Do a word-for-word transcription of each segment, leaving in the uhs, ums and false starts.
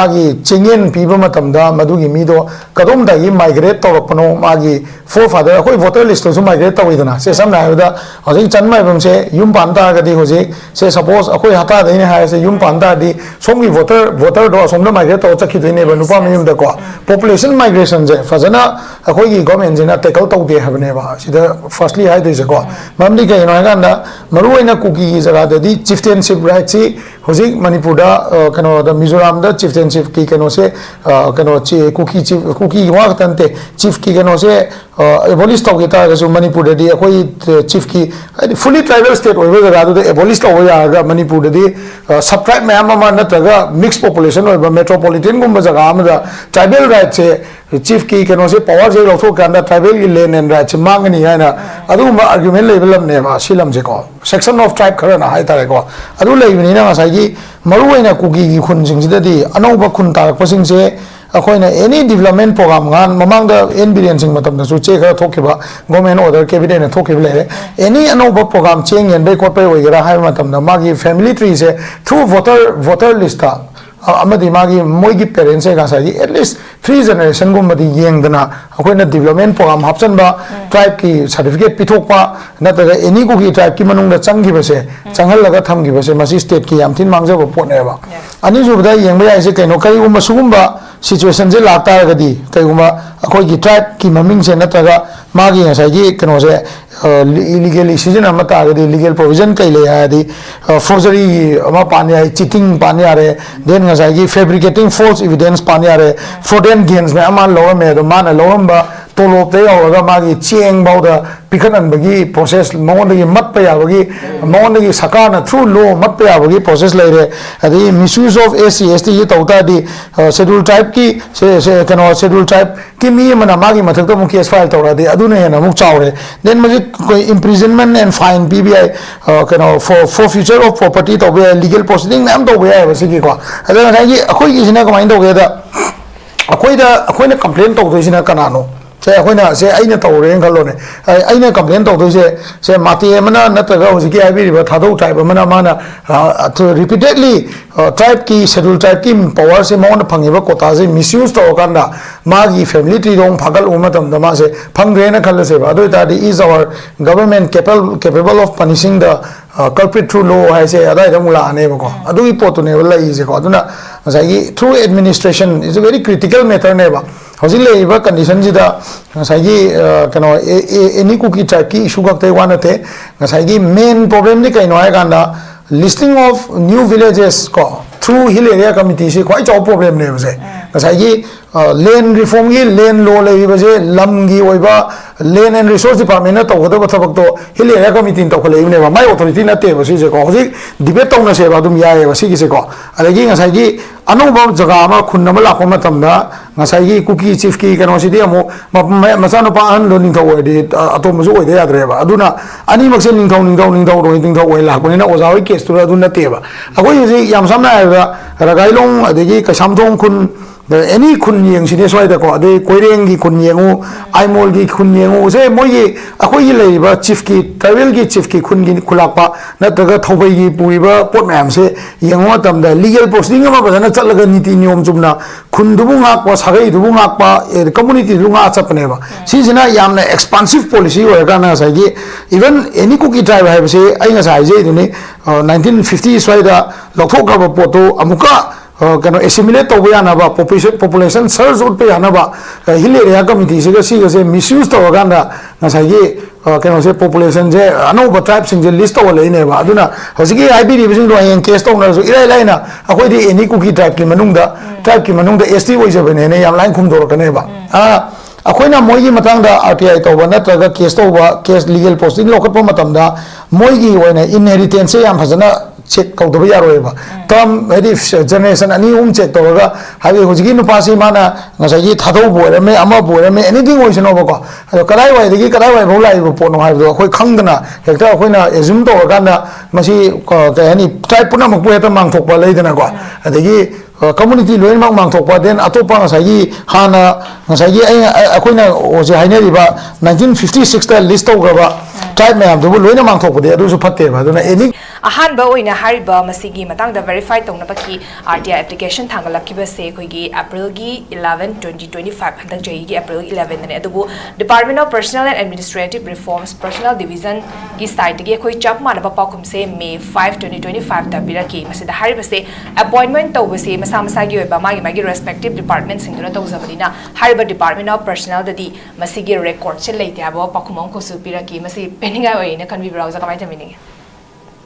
ꯃꯥꯒꯤ ꯆꯦꯡꯌꯦꯟ ꯄꯤꯕ ꯃꯇꯝꯗ ꯃꯗꯨꯒꯤ ꯃꯤꯗꯣ ꯀꯗꯣꯝꯗꯒꯤ migrate ꯇꯧꯔꯛꯄꯅꯣ, ꯃꯥꯒꯤ forefather, ꯑꯩꯈꯣꯏ voter list ꯇꯁꯨ migrate ꯇꯧꯋꯤꯗꯅ꯫ ꯁꯦ, ꯁꯝꯅ ꯍꯥꯏꯔꯕꯗ, ꯍꯧꯖꯤꯛ ꯆꯟ ꯃꯥꯏꯕꯝꯁꯦ ꯌꯨꯝ ꯄꯥꯟ ꯇꯥꯔꯒꯗꯤ, ꯍꯧꯖꯤꯛ ꯁꯦ, suppose ꯑꯩꯈꯣꯏ ꯍꯇꯥꯗꯩꯅꯦ ꯍꯥꯏꯔꯁꯦ, ꯌꯨꯝ ꯄꯥꯟ ꯇꯥꯔꯗꯤ ꯁꯣꯝꯒꯤ voter, voter ꯗꯣ ꯑꯁꯣꯝꯗ migrate ꯇꯧꯔ ꯆꯠꯈꯤꯗꯣꯏꯅꯦꯕ, ꯅꯨꯄꯥ ꯃꯌꯨꯝꯗꯀꯣ꯫ Population migration ꯁꯦ ꯐꯖꯅ ꯑꯩꯈꯣꯏꯒꯤ government ꯁꯤꯅ tackle ꯇꯧꯗꯦ ꯍꯥꯏꯕꯅꯦꯕ ꯁꯤꯗ firstly ꯍꯥꯏꯗꯣꯏꯁꯦꯀꯣ꯫ ꯃꯔꯝꯗꯤ ꯀꯩꯒꯤꯅꯣ ꯍꯥꯏꯀꯥꯟꯗ, ꯃꯔꯨꯑꯣꯏꯅ ꯀꯨꯀꯤꯒꯤ ꯖꯒꯥꯗꯗꯤ chieftainship right ꯁꯤ ꯍꯧꯖꯤꯛ ꯃꯅꯤꯄꯨꯔꯗ, ꯑ, ꯀꯩꯅꯣꯗ, ꯃꯤꯖꯣꯔꯥꯝꯗ chieftainship ꯀꯤ ꯀꯩꯅꯣꯁꯦ, ꯑ, ꯀꯩꯅꯣ, ꯆꯤ-, ꯀꯨꯀꯤ chief, ꯀꯨꯀꯤꯒꯤ ꯋꯥ ꯈꯛꯇ ꯅꯠꯇꯦ, chief ꯀꯤ ꯀꯩꯅꯣꯁꯦ, ꯑ, abolish ꯇꯧꯈꯤ ꯇꯥꯔꯒꯁꯨ, ꯃꯅꯤꯄꯨꯔꯗꯗꯤ ꯑꯩꯈꯣꯏ, ꯑ, chief ꯀꯤ, ꯍꯥꯏꯗꯤ, fully tribal state ꯑꯣꯏꯕ ꯖꯒꯥꯗꯨꯗ abolish ꯇꯧꯕ ꯌꯥꯔꯒ, ꯃꯅꯤꯄꯨꯔꯗꯗꯤ, ꯑ, sub tribe ꯃꯌꯥꯝ ꯑꯃ ꯅꯠꯇ꯭ꯔꯒ mixed population ꯑꯣꯏꯕ metropolitan ꯒꯨꯝꯕ ꯖꯒꯥ ꯑꯃꯗ tribal right ꯁꯦ, chief ꯀꯤ ꯀꯩꯅꯣꯁꯦ, power ꯁꯦ ꯂꯧꯊꯣꯛꯀꯥꯟꯗ tribal ꯒꯤ land and right ꯁꯦ ꯃꯥꯡꯒꯅꯤ ꯍꯥꯏꯅ ꯑꯗꯨꯒꯨꯝꯕ argument ꯂꯩꯕ ꯂꯝꯅꯦꯕ ꯁꯤ ꯂꯝꯁꯦꯀꯣ꯫ Section of tribe ꯈꯔꯅ ꯍꯥꯏꯇꯥꯔꯦꯀꯣ꯫ ꯑꯗꯨ ꯂꯩꯕꯅꯤꯅ ꯉꯁꯥꯏꯒꯤ ꯃꯔꯨꯑꯣꯏꯅ ꯀꯨꯀꯤꯒꯤ ꯈꯨꯟꯁꯤꯡꯁꯤꯗꯗꯤ ꯑꯅꯧꯕ ꯈꯨꯟ ꯇꯥꯔꯛꯄꯁꯤꯡꯁꯦ ꯑꯩꯈꯣꯏꯅ any development program, ꯉꯍꯥꯟ ꯃꯃꯥꯡꯗ ꯑꯦꯟ ꯕꯤꯔꯦꯟ ꯁꯤꯡ ꯃꯇꯝꯗꯁꯨ ꯆꯦ ꯈꯔ ꯊꯣꯛꯈꯤꯕ, government order, cabinet ꯅ ꯊꯣꯛꯈꯤꯕ ꯂꯩꯔꯦ꯫ Any ꯑꯅꯧꯕ program, ꯆꯦꯡ ꯌꯦꯟꯕꯩ ꯈꯣꯠꯄꯩ ꯑꯣꯏꯒꯦꯔꯥ ꯍꯥꯏꯕ ꯃꯇꯝꯗ, ꯃꯥꯒꯤ family tree ꯁꯦ through voter, voter list ꯇ, ꯑ, ꯑꯃꯗꯤ ꯃꯥꯒꯤ, ꯃꯣꯏꯒꯤ parents ꯁꯦ ꯉꯁꯥꯏꯒꯤ at least three generation ꯒꯨꯝꯕꯗꯤ ꯌꯦꯡꯗꯅ, ꯑꯩꯈꯣꯏꯅ development program ꯍꯥꯞꯆꯟꯕ, tribe ꯀꯤ certificate ꯄꯤꯊꯣꯛꯄ, ꯅꯠꯇ꯭ꯔꯒ any ꯀꯨꯀꯤ tribe ꯀꯤ ꯃꯅꯨꯡꯗ ꯆꯪꯈꯤꯕꯁꯦ, ꯆꯪꯍꯜꯂꯒ ꯊꯝꯈꯤꯕꯁꯦ, ꯃꯁꯤ state ꯀꯤ ꯌꯥꯝ ꯊꯤꯅ ꯃꯥꯡꯖꯕ ꯄꯣꯠꯅꯦꯕ꯫ ꯑꯅꯤꯁꯨꯕꯗ ꯌꯦꯡꯕ ꯌꯥꯏꯁꯦ ꯀꯩꯅꯣ, ꯀꯔꯤꯒꯨꯝꯕ ꯁꯤꯒꯨꯝꯕ situation ꯁꯦ ꯂꯥꯛꯇꯥꯔꯒꯗꯤ, ꯀꯩꯒꯨꯝꯕ ꯑꯩꯈꯣꯏꯒꯤ tribe ꯀꯤ ꯃꯃꯤꯡꯁꯦ ꯅꯠꯇ꯭ꯔꯒ ꯃꯥꯒꯤ ꯉꯁꯥꯏꯒꯤ ꯀꯩꯅꯣꯁꯦ, ꯑ, ꯂꯤ-, illegally ꯁꯤꯖꯤꯟꯅꯔꯝꯕ ꯇꯥꯔꯒꯗꯤ, legal provision ꯀꯩ ꯂꯩ ꯍꯥꯏꯔꯗꯤ, ꯑ, forgery ꯑꯃ ꯄꯥꯟ ꯌꯥꯏ, cheating ꯄꯥꯟ ꯌꯥꯔꯦ, then ꯉꯁꯥꯏꯒꯤ fabricating false evidence ꯄꯥꯟ ꯌꯥꯔꯦ, fraudulent gains ꯃꯌꯥꯝ ꯃꯥꯅ ꯂꯧꯔꯝꯃꯦ, ꯑꯗꯣ ꯃꯥꯅ ꯂꯧꯔꯝꯕ ꯇꯣꯂꯣꯞꯇ ꯌꯧꯔꯒ ꯃꯥꯒꯤ ꯆꯦꯡ ꯐꯥꯎꯗ ꯄꯤꯈꯠꯍꯟꯕꯒꯤ process, ꯃꯉꯣꯟꯗꯒꯤ ꯃꯠꯄ ꯌꯥꯕꯒꯤ, ꯃꯉꯣꯟꯗꯒꯤ ꯁꯔꯀꯥꯔꯅ through law ꯃꯠꯄ ꯌꯥꯕꯒꯤ process ꯂꯩꯔꯦ꯫ ꯑꯗꯒꯤ misuse of S C S T ꯒꯤ ꯇꯧ ꯇꯥꯔꯗꯤ, ꯑ, schedule tribe ꯀꯤ, ꯁꯦ, ꯁꯦ, ꯀꯩꯅꯣ, schedule tribe ꯀꯤ ꯃꯤ ꯑꯃꯅ ꯃꯥꯒꯤ ꯃꯊꯛꯇ ꯑꯃꯨꯛ case file ꯇꯧꯔꯛꯑꯗꯤ ꯑꯗꯨꯅ ꯍꯦꯟꯅ ꯑꯃꯨꯛ ꯆꯥꯎꯔꯦ꯫ Then ꯃꯁꯤ ꯑꯩꯈꯣꯏ imprisonment and fine ꯄꯤꯕ ꯌꯥꯏ, ꯑ, ꯀꯩꯅꯣ, for, forfeiture of property ꯇꯧꯕ ꯌꯥꯏ, legal proceeding ꯃꯌꯥꯝ ꯇꯧꯕ ꯌꯥꯏꯑꯕ ꯁꯤꯒꯤꯀꯣ꯫ ꯑꯗ ꯉꯁꯥꯏꯒꯤ ꯑꯩꯈꯣꯏꯒꯤꯁꯤꯅ ꯀꯃꯥꯏꯅ ꯇꯧꯒꯦꯗ, ꯑꯩꯈꯣꯏꯗ, ꯑꯩꯈꯣꯏꯅ complain ꯇꯧꯗꯣꯏꯁꯤꯅ ꯀꯅꯥꯅꯣ? ꯁꯦ ꯑꯩꯈꯣꯏꯅ, ꯁꯦ ꯑꯩꯅ ꯇꯧꯔꯦꯅ ꯈꯜꯂꯣꯅꯦ꯫ ꯑꯩ-, ꯑꯩꯅ complain ꯇꯧꯗꯣꯏꯁꯦ, ꯁꯦ ꯃꯥꯇꯦ ꯑꯃꯅ ꯅꯠꯇ꯭ꯔꯒ ꯍꯧꯖꯤꯛꯀꯤ ꯍꯥꯏꯕꯤꯔꯤꯕ ꯊꯥꯗꯧ tribe ꯑꯃꯅ ꯃꯥꯅ, ꯑ, ꯑ, repeatedly, ꯑ, tribeꯀꯤ, schedule tribeꯀꯤ powerꯁꯦ, ꯃꯉꯣꯟꯗ ꯐꯪꯉꯤꯕ quotaꯁꯦ misuse ꯇꯧꯔꯀꯥꯟꯗ ꯃꯥꯒꯤ family treeꯗꯣ ꯑꯃꯨꯛ ꯐꯥꯒꯠꯂꯨꯕ ꯃꯇꯝꯗ ꯃꯥꯁꯦ ꯐꯪꯗ꯭ꯔꯦꯅ ꯈꯜꯂꯁꯦꯕ꯫ ꯑꯗꯨ ꯑꯣꯏꯇꯥꯔꯗꯤ, is our government capable, capable of punishing the, uh, culprit through law ꯍꯥꯏꯁꯦ ꯑꯗꯥꯏꯗ ꯑꯃꯨꯛ ꯂꯥꯛꯑꯅꯦꯕꯀꯣ꯫ ꯑꯗꯨꯒꯤ ꯄꯣꯠꯇꯨꯅꯦꯕ ꯂꯩꯔꯤꯁꯦꯀꯣ꯫ ꯑꯗꯨꯅ ꯉꯁꯥꯏꯒꯤ through administration is a very critical matterꯅꯦꯕ꯫ ꯍꯧꯖꯤꯛ ꯂꯩꯔꯤꯕ conditionꯁꯤꯗ ꯉꯁꯥꯏꯒꯤ, ꯑ, ꯀꯩꯅꯣ, ꯑꯦ-, ꯑꯦ-, any Kuki tribeꯀꯤ issue ꯈꯛꯇꯒꯤ ꯋꯥ ꯅꯠꯇꯦ꯫ ꯉꯁꯥꯏꯒꯤ main problemꯗꯤ ꯀꯩꯅꯣ ꯍꯥꯏ ꯀꯥꯟꯗ, listing of new villages ꯀꯣ, through Hill Area Committeeꯁꯤ ꯈ꯭ꯋꯥꯏ ꯆꯥꯎꯕ problemꯅꯦꯕꯁꯦ꯫ ꯉꯁꯥꯏꯒꯤ, ꯑ, land reformꯒꯤ land law ꯂꯩꯔꯤꯕꯁꯦ, ꯂꯝꯒꯤ ꯑꯣꯏꯕ Land and Resource Departmentꯅ ꯇꯧꯒꯗꯕ ꯊꯕꯛꯇꯣ Hill Area Committeeꯅ ꯇꯧꯈꯠꯂꯛꯏꯕꯅꯦꯕ, ꯃꯥꯏ authority ꯅꯠꯇꯦꯕ ꯁꯤꯁꯦꯀꯣ꯫ ꯍꯧꯖꯤꯛ debate ꯇꯧꯅꯁꯦꯕ, ꯑꯗꯨꯝ ꯌꯥꯏꯑꯕ ꯁꯤꯒꯤꯁꯦꯀꯣ꯫ ꯑꯗꯒꯤ ꯉꯁꯥꯏꯒꯤ ꯑꯅꯧꯕ ꯖꯒꯥ ꯑꯃ, ꯈꯨꯟ ꯑꯃ ꯂꯥꯛꯄ ꯃꯇꯝꯗ, ꯉꯁꯥꯏꯒꯤ Kuki chiefꯀꯤ ꯀꯩꯅꯣꯁꯤꯗꯤ ꯑꯃꯨꯛ ꯃ-, ꯃ-, ꯃꯆꯥꯅꯨꯄꯥ ꯑꯍꯟꯗꯣ ꯅꯤꯡꯊꯧ ꯑꯣꯏꯔꯗꯤ, ꯑ-, ꯑꯇꯣꯝꯕꯁꯨ ꯑꯣꯏꯗ ꯌꯥꯗ꯭ꯔꯦꯕ꯫ ꯑꯗꯨꯅ ꯑꯅꯤꯃꯛꯁꯦ ꯅꯤꯡꯊꯧ, ꯅꯤꯡꯊꯧ, ꯅꯤꯡꯊꯧ, ꯅꯤꯡꯊꯧ ꯑꯣꯏ ꯂꯥꯛꯄꯅꯤꯅ ꯑꯣꯖꯥ ꯍꯣꯏ caseꯇꯨꯗ ꯑꯗꯨ ꯅꯠꯇꯦꯕ꯫ ꯑꯩꯈꯣꯏ ꯍꯧꯖꯤꯛ ꯌꯥꯝ ꯁꯝꯅ ꯍꯥꯏꯔꯕꯗ ꯔꯒꯥꯏꯂꯣꯡ ꯑꯗꯒꯤ ꯀꯩꯁꯥꯝꯊꯣꯡ ꯈꯨꯟ, ꯑꯦꯅꯤ ꯈꯨꯟ ꯌꯦꯡꯁꯤꯅꯦ ꯁ꯭ꯋꯥꯏꯗꯀꯣ, ꯑꯗꯩ ꯀꯣꯏꯔꯦꯡꯒꯤ ꯈꯨꯟ ꯌꯦꯡꯉꯨ, ꯑꯥꯏꯃꯣꯜꯒꯤ ꯈꯨꯟ ꯌꯦꯡꯉꯨ, ꯁꯦ ꯃꯣꯏꯒꯤ, ꯑꯩꯈꯣꯏꯒꯤ ꯂꯩꯔꯤꯕ chiefꯀꯤ, tribalꯒꯤ chiefꯀꯤ ꯈꯨꯟꯒꯤ ꯈꯨꯂꯥꯛꯄ ꯅꯠꯇ꯭ꯔꯒ ꯊꯧꯕꯩꯒꯤ ꯄꯨꯔꯤꯕ ꯄꯣꯠ ꯃꯌꯥꯝꯁꯦ ꯌꯦꯡꯕ ꯃꯇꯝꯗ legal proceeding ꯑꯃ ꯐꯖꯅ ꯆꯠꯂꯒ ꯅꯤꯇꯤ ꯅꯤꯌꯣꯝ ꯆꯨꯝꯅ ꯈꯨꯟꯗꯨꯕꯨ ꯉꯥꯛꯄ, ꯁꯥꯒꯩꯗꯨꯕꯨ ꯉꯥꯛꯄ, ꯑꯦ, communityꯗꯨ ꯉꯥꯛꯑ ꯆꯠꯄꯅꯦꯕ꯫ ꯁꯤꯁꯤꯅ ꯌꯥꯝꯅ expansive policy ꯑꯣꯏꯔꯀꯥꯟꯗ ꯉꯁꯥꯏꯒꯤ even any Kuki tribe ꯍꯥꯏꯕꯁꯤ ꯑꯩ ꯉꯁꯥꯏ ꯍꯥꯏꯖꯩꯗꯨꯅꯤ, ꯑ, nineteen fifty ꯁ꯭ꯋꯥꯏꯗ ꯂꯧꯊꯣꯛꯈ꯭ꯔꯕ ꯄꯣꯠꯇꯨ ꯑꯃꯨꯛꯀ, ꯑ, ꯀꯩꯅꯣ, assimilate ꯇꯧꯕ ꯌꯥꯅꯕ, population, population surge ꯎꯠꯄ ꯌꯥꯅꯕ, ꯑ, Hill Area Committeeꯁꯤꯒ ꯁꯤꯒꯁꯦ misuse ꯇꯧꯔꯀꯥꯟꯗ ꯉꯁꯥꯏꯒꯤ, ꯑ, ꯀꯩꯅꯣꯁꯦ, populationꯁꯦ, ꯑꯅꯧꯕ tribeꯁꯤꯡꯁꯦ list ꯇꯧꯍꯜꯂꯛꯏꯅꯦꯕ꯫ ꯑꯗꯨꯅ ꯍꯧꯖꯤꯛꯀꯤ ꯍꯥꯏꯕꯤꯔꯤꯕꯁꯤꯡꯗꯣ ꯍꯌꯦꯡ case ꯇꯧꯅꯔꯁꯨ ꯏꯔꯥꯏ ꯂꯥꯏꯅ ꯑꯩꯈꯣꯏꯗꯤ any Kuki tribeꯀꯤ ꯃꯅꯨꯡꯗ, tribeꯀꯤ ꯃꯅꯨꯡꯗ S T ꯑꯣꯏꯖꯕꯅꯦꯅ ꯌꯥꯝ ꯂꯥꯏꯅ ꯈꯨꯝꯗꯣꯔꯛꯀꯅꯦꯕ꯫ ꯑ, ꯑꯩꯈꯣꯏꯅ ꯃꯣꯏꯒꯤ ꯃꯇꯥꯡꯗ R T I ꯇꯧꯕ ꯅꯠꯇ꯭ꯔꯒ case ꯇꯧꯕ, case legal proceeding ꯂꯧꯈꯠꯄ ꯃꯇꯝꯗ ꯃꯣꯏꯒꯤ ꯑꯣꯏꯅ inheritanceꯁꯦ ꯌꯥꯝ ꯐꯖꯅ check ꯇꯧꯗꯕ ꯌꯥꯔꯣꯏꯕ꯫ Term ꯍꯥꯏꯗꯤ generation ꯑꯅꯤ ꯑꯍꯨꯝ check ꯇꯧꯔꯒ, ꯍꯥꯏꯗꯤ ꯍꯧꯖꯤꯛꯀꯤ ꯅꯨꯄꯥꯁꯤ ꯃꯥꯅ ꯉꯁꯥꯏꯒꯤ ꯊꯥꯗꯧꯕ ꯑꯣꯏꯔꯝꯃꯦ, ꯑꯃꯕꯨ ꯑꯣꯏꯔꯝꯃꯦ, anything ꯑꯣꯏꯁꯅꯣꯕꯀꯣ꯫ ꯑꯗꯣ ꯀꯗꯥꯏꯋꯥꯏꯗꯒꯤ ꯀꯗꯥꯏꯋꯥꯏꯐꯥꯎ ꯂꯥꯛꯏꯕ ꯄꯣꯠꯅꯣ ꯍꯥꯏꯕꯗꯣ ꯑꯩꯈꯣꯏ ꯈꯪꯗꯅ ꯍꯦꯛꯇ ꯑꯩꯈꯣꯏꯅ assume ꯇꯧꯔꯀꯥꯟꯗ ꯃꯁꯤ, ꯑ, ꯀꯩ ꯍꯥꯏꯅꯤ, tribe ꯄꯨꯝꯅꯃꯛꯄꯨ ꯍꯦꯛꯇ ꯃꯥꯡꯊꯣꯛꯄ ꯂꯩꯗꯅꯀꯣ꯫ ꯑꯗꯒꯤ ꯀꯝꯃꯨꯅꯤꯇꯤ ꯂꯣꯏꯅꯃꯛ ꯃꯥꯡꯊꯣꯛꯄ, then ꯑꯇꯣꯞꯄ ꯉꯁꯥꯏꯒꯤ ꯍꯥꯟꯅ ꯉꯁꯥꯏꯒꯤ ꯑꯩꯅ ꯑꯩꯈꯣꯏꯅ ꯍꯧꯖꯤꯛ ꯍꯥꯏꯅꯔꯤꯕ ꯅꯥꯏꯟꯇꯤꯟ ꯐꯤꯐꯇꯤ ꯁꯤꯛꯁꯇ ꯂꯤꯁ ꯇꯧꯈ꯭ꯔꯕ ꯇ꯭ꯔꯥꯏꯕ ꯃꯌꯥꯝꯗꯨꯕꯨ ꯂꯣꯏꯅ ꯃꯥꯡꯊꯣꯛꯄꯗꯤ ꯑꯗꯨꯁꯨ ꯐꯠꯇꯦꯕ꯫ ꯑꯗꯨꯅ ꯑꯦꯅꯤ ꯑꯍꯥꯟꯕ ꯑꯣꯏꯅ ꯍꯥꯏꯔꯤꯕ ꯃꯁꯤꯒꯤ ꯃꯇꯥꯡꯗ ꯚꯦꯔꯤꯐꯥꯏ ꯇꯧꯅꯕꯒꯤ ꯑꯥꯔ ꯇꯤ ꯑꯥꯏ ꯑꯦꯄ꯭ꯂꯤꯀꯦꯁꯟ ꯊꯥꯡꯒꯠꯂꯛꯈꯤꯕꯁꯦ ꯑꯩꯈꯣꯏꯒꯤ ꯑꯦꯄ꯭ꯔꯤꯜꯒꯤ ꯏꯂꯦꯚꯦꯟ, ꯇ꯭ꯋꯦꯟꯇꯤ ꯇ꯭ꯋꯦꯟꯇꯤ ꯐꯥꯏꯚ, ꯍꯟꯗꯛ ꯆꯍꯤꯒꯤ ꯑꯦꯄ꯭ꯔꯤꯜ ꯏꯂꯦꯚꯦꯟꯗꯅꯦ꯫ ꯑꯗꯨꯕꯨ Department of Personnel and Administrative Reforms, Personnel Division ꯒꯤ ꯁꯥꯏꯠꯇꯒꯤ ꯑꯩꯈꯣꯏ ꯆꯞ ꯃꯥꯟꯅꯕ ꯄꯥꯎꯈꯨꯝꯁꯦ ꯃꯦ ꯐꯥꯏꯚ, ꯇ꯭ꯋꯦꯟꯇꯤ ꯇ꯭ꯋꯦꯟꯇꯤ ꯐꯥꯏꯚꯇ ꯄꯤꯔꯛꯈꯤ꯫ ꯃꯁꯤꯗ ꯍꯥꯏꯔꯤꯕꯁꯦ ꯑꯦꯄꯣꯏꯟꯃꯦꯟ ꯇꯧꯕꯁꯦ ꯃꯁꯥ ꯃꯁꯥꯒꯤ ꯑꯣꯏꯕ ꯃꯥꯒꯤ ꯃꯥꯒꯤ ꯔꯦꯁꯄꯦꯛꯇꯤꯞ ꯗꯤꯄꯥꯔꯠꯃꯦꯟꯁꯤꯡꯗꯨꯅ ꯇꯧꯖꯕꯅꯤꯅ ꯍꯥꯏꯔꯤꯕ Department of Personnelꯗꯗꯤ ꯃꯁꯤꯒꯤ ꯔꯦꯀꯣꯔꯠꯁꯦ ꯂꯩꯇꯦ ꯍꯥꯏꯕ ꯄꯥꯎꯈꯨꯝ ꯑꯃꯈꯛꯁꯨ ꯄꯤꯔꯛꯈꯤ꯫ ꯃꯁꯤ ꯄꯦꯟꯅꯤꯡꯉꯥꯏ ꯑꯣꯏꯌꯦꯅ ꯈꯟꯕꯤꯕ꯭ꯔꯥ ꯑꯣꯖꯥ? ꯀꯃꯥꯏꯅ ꯇꯧꯕꯤꯅꯤꯡꯉꯤ?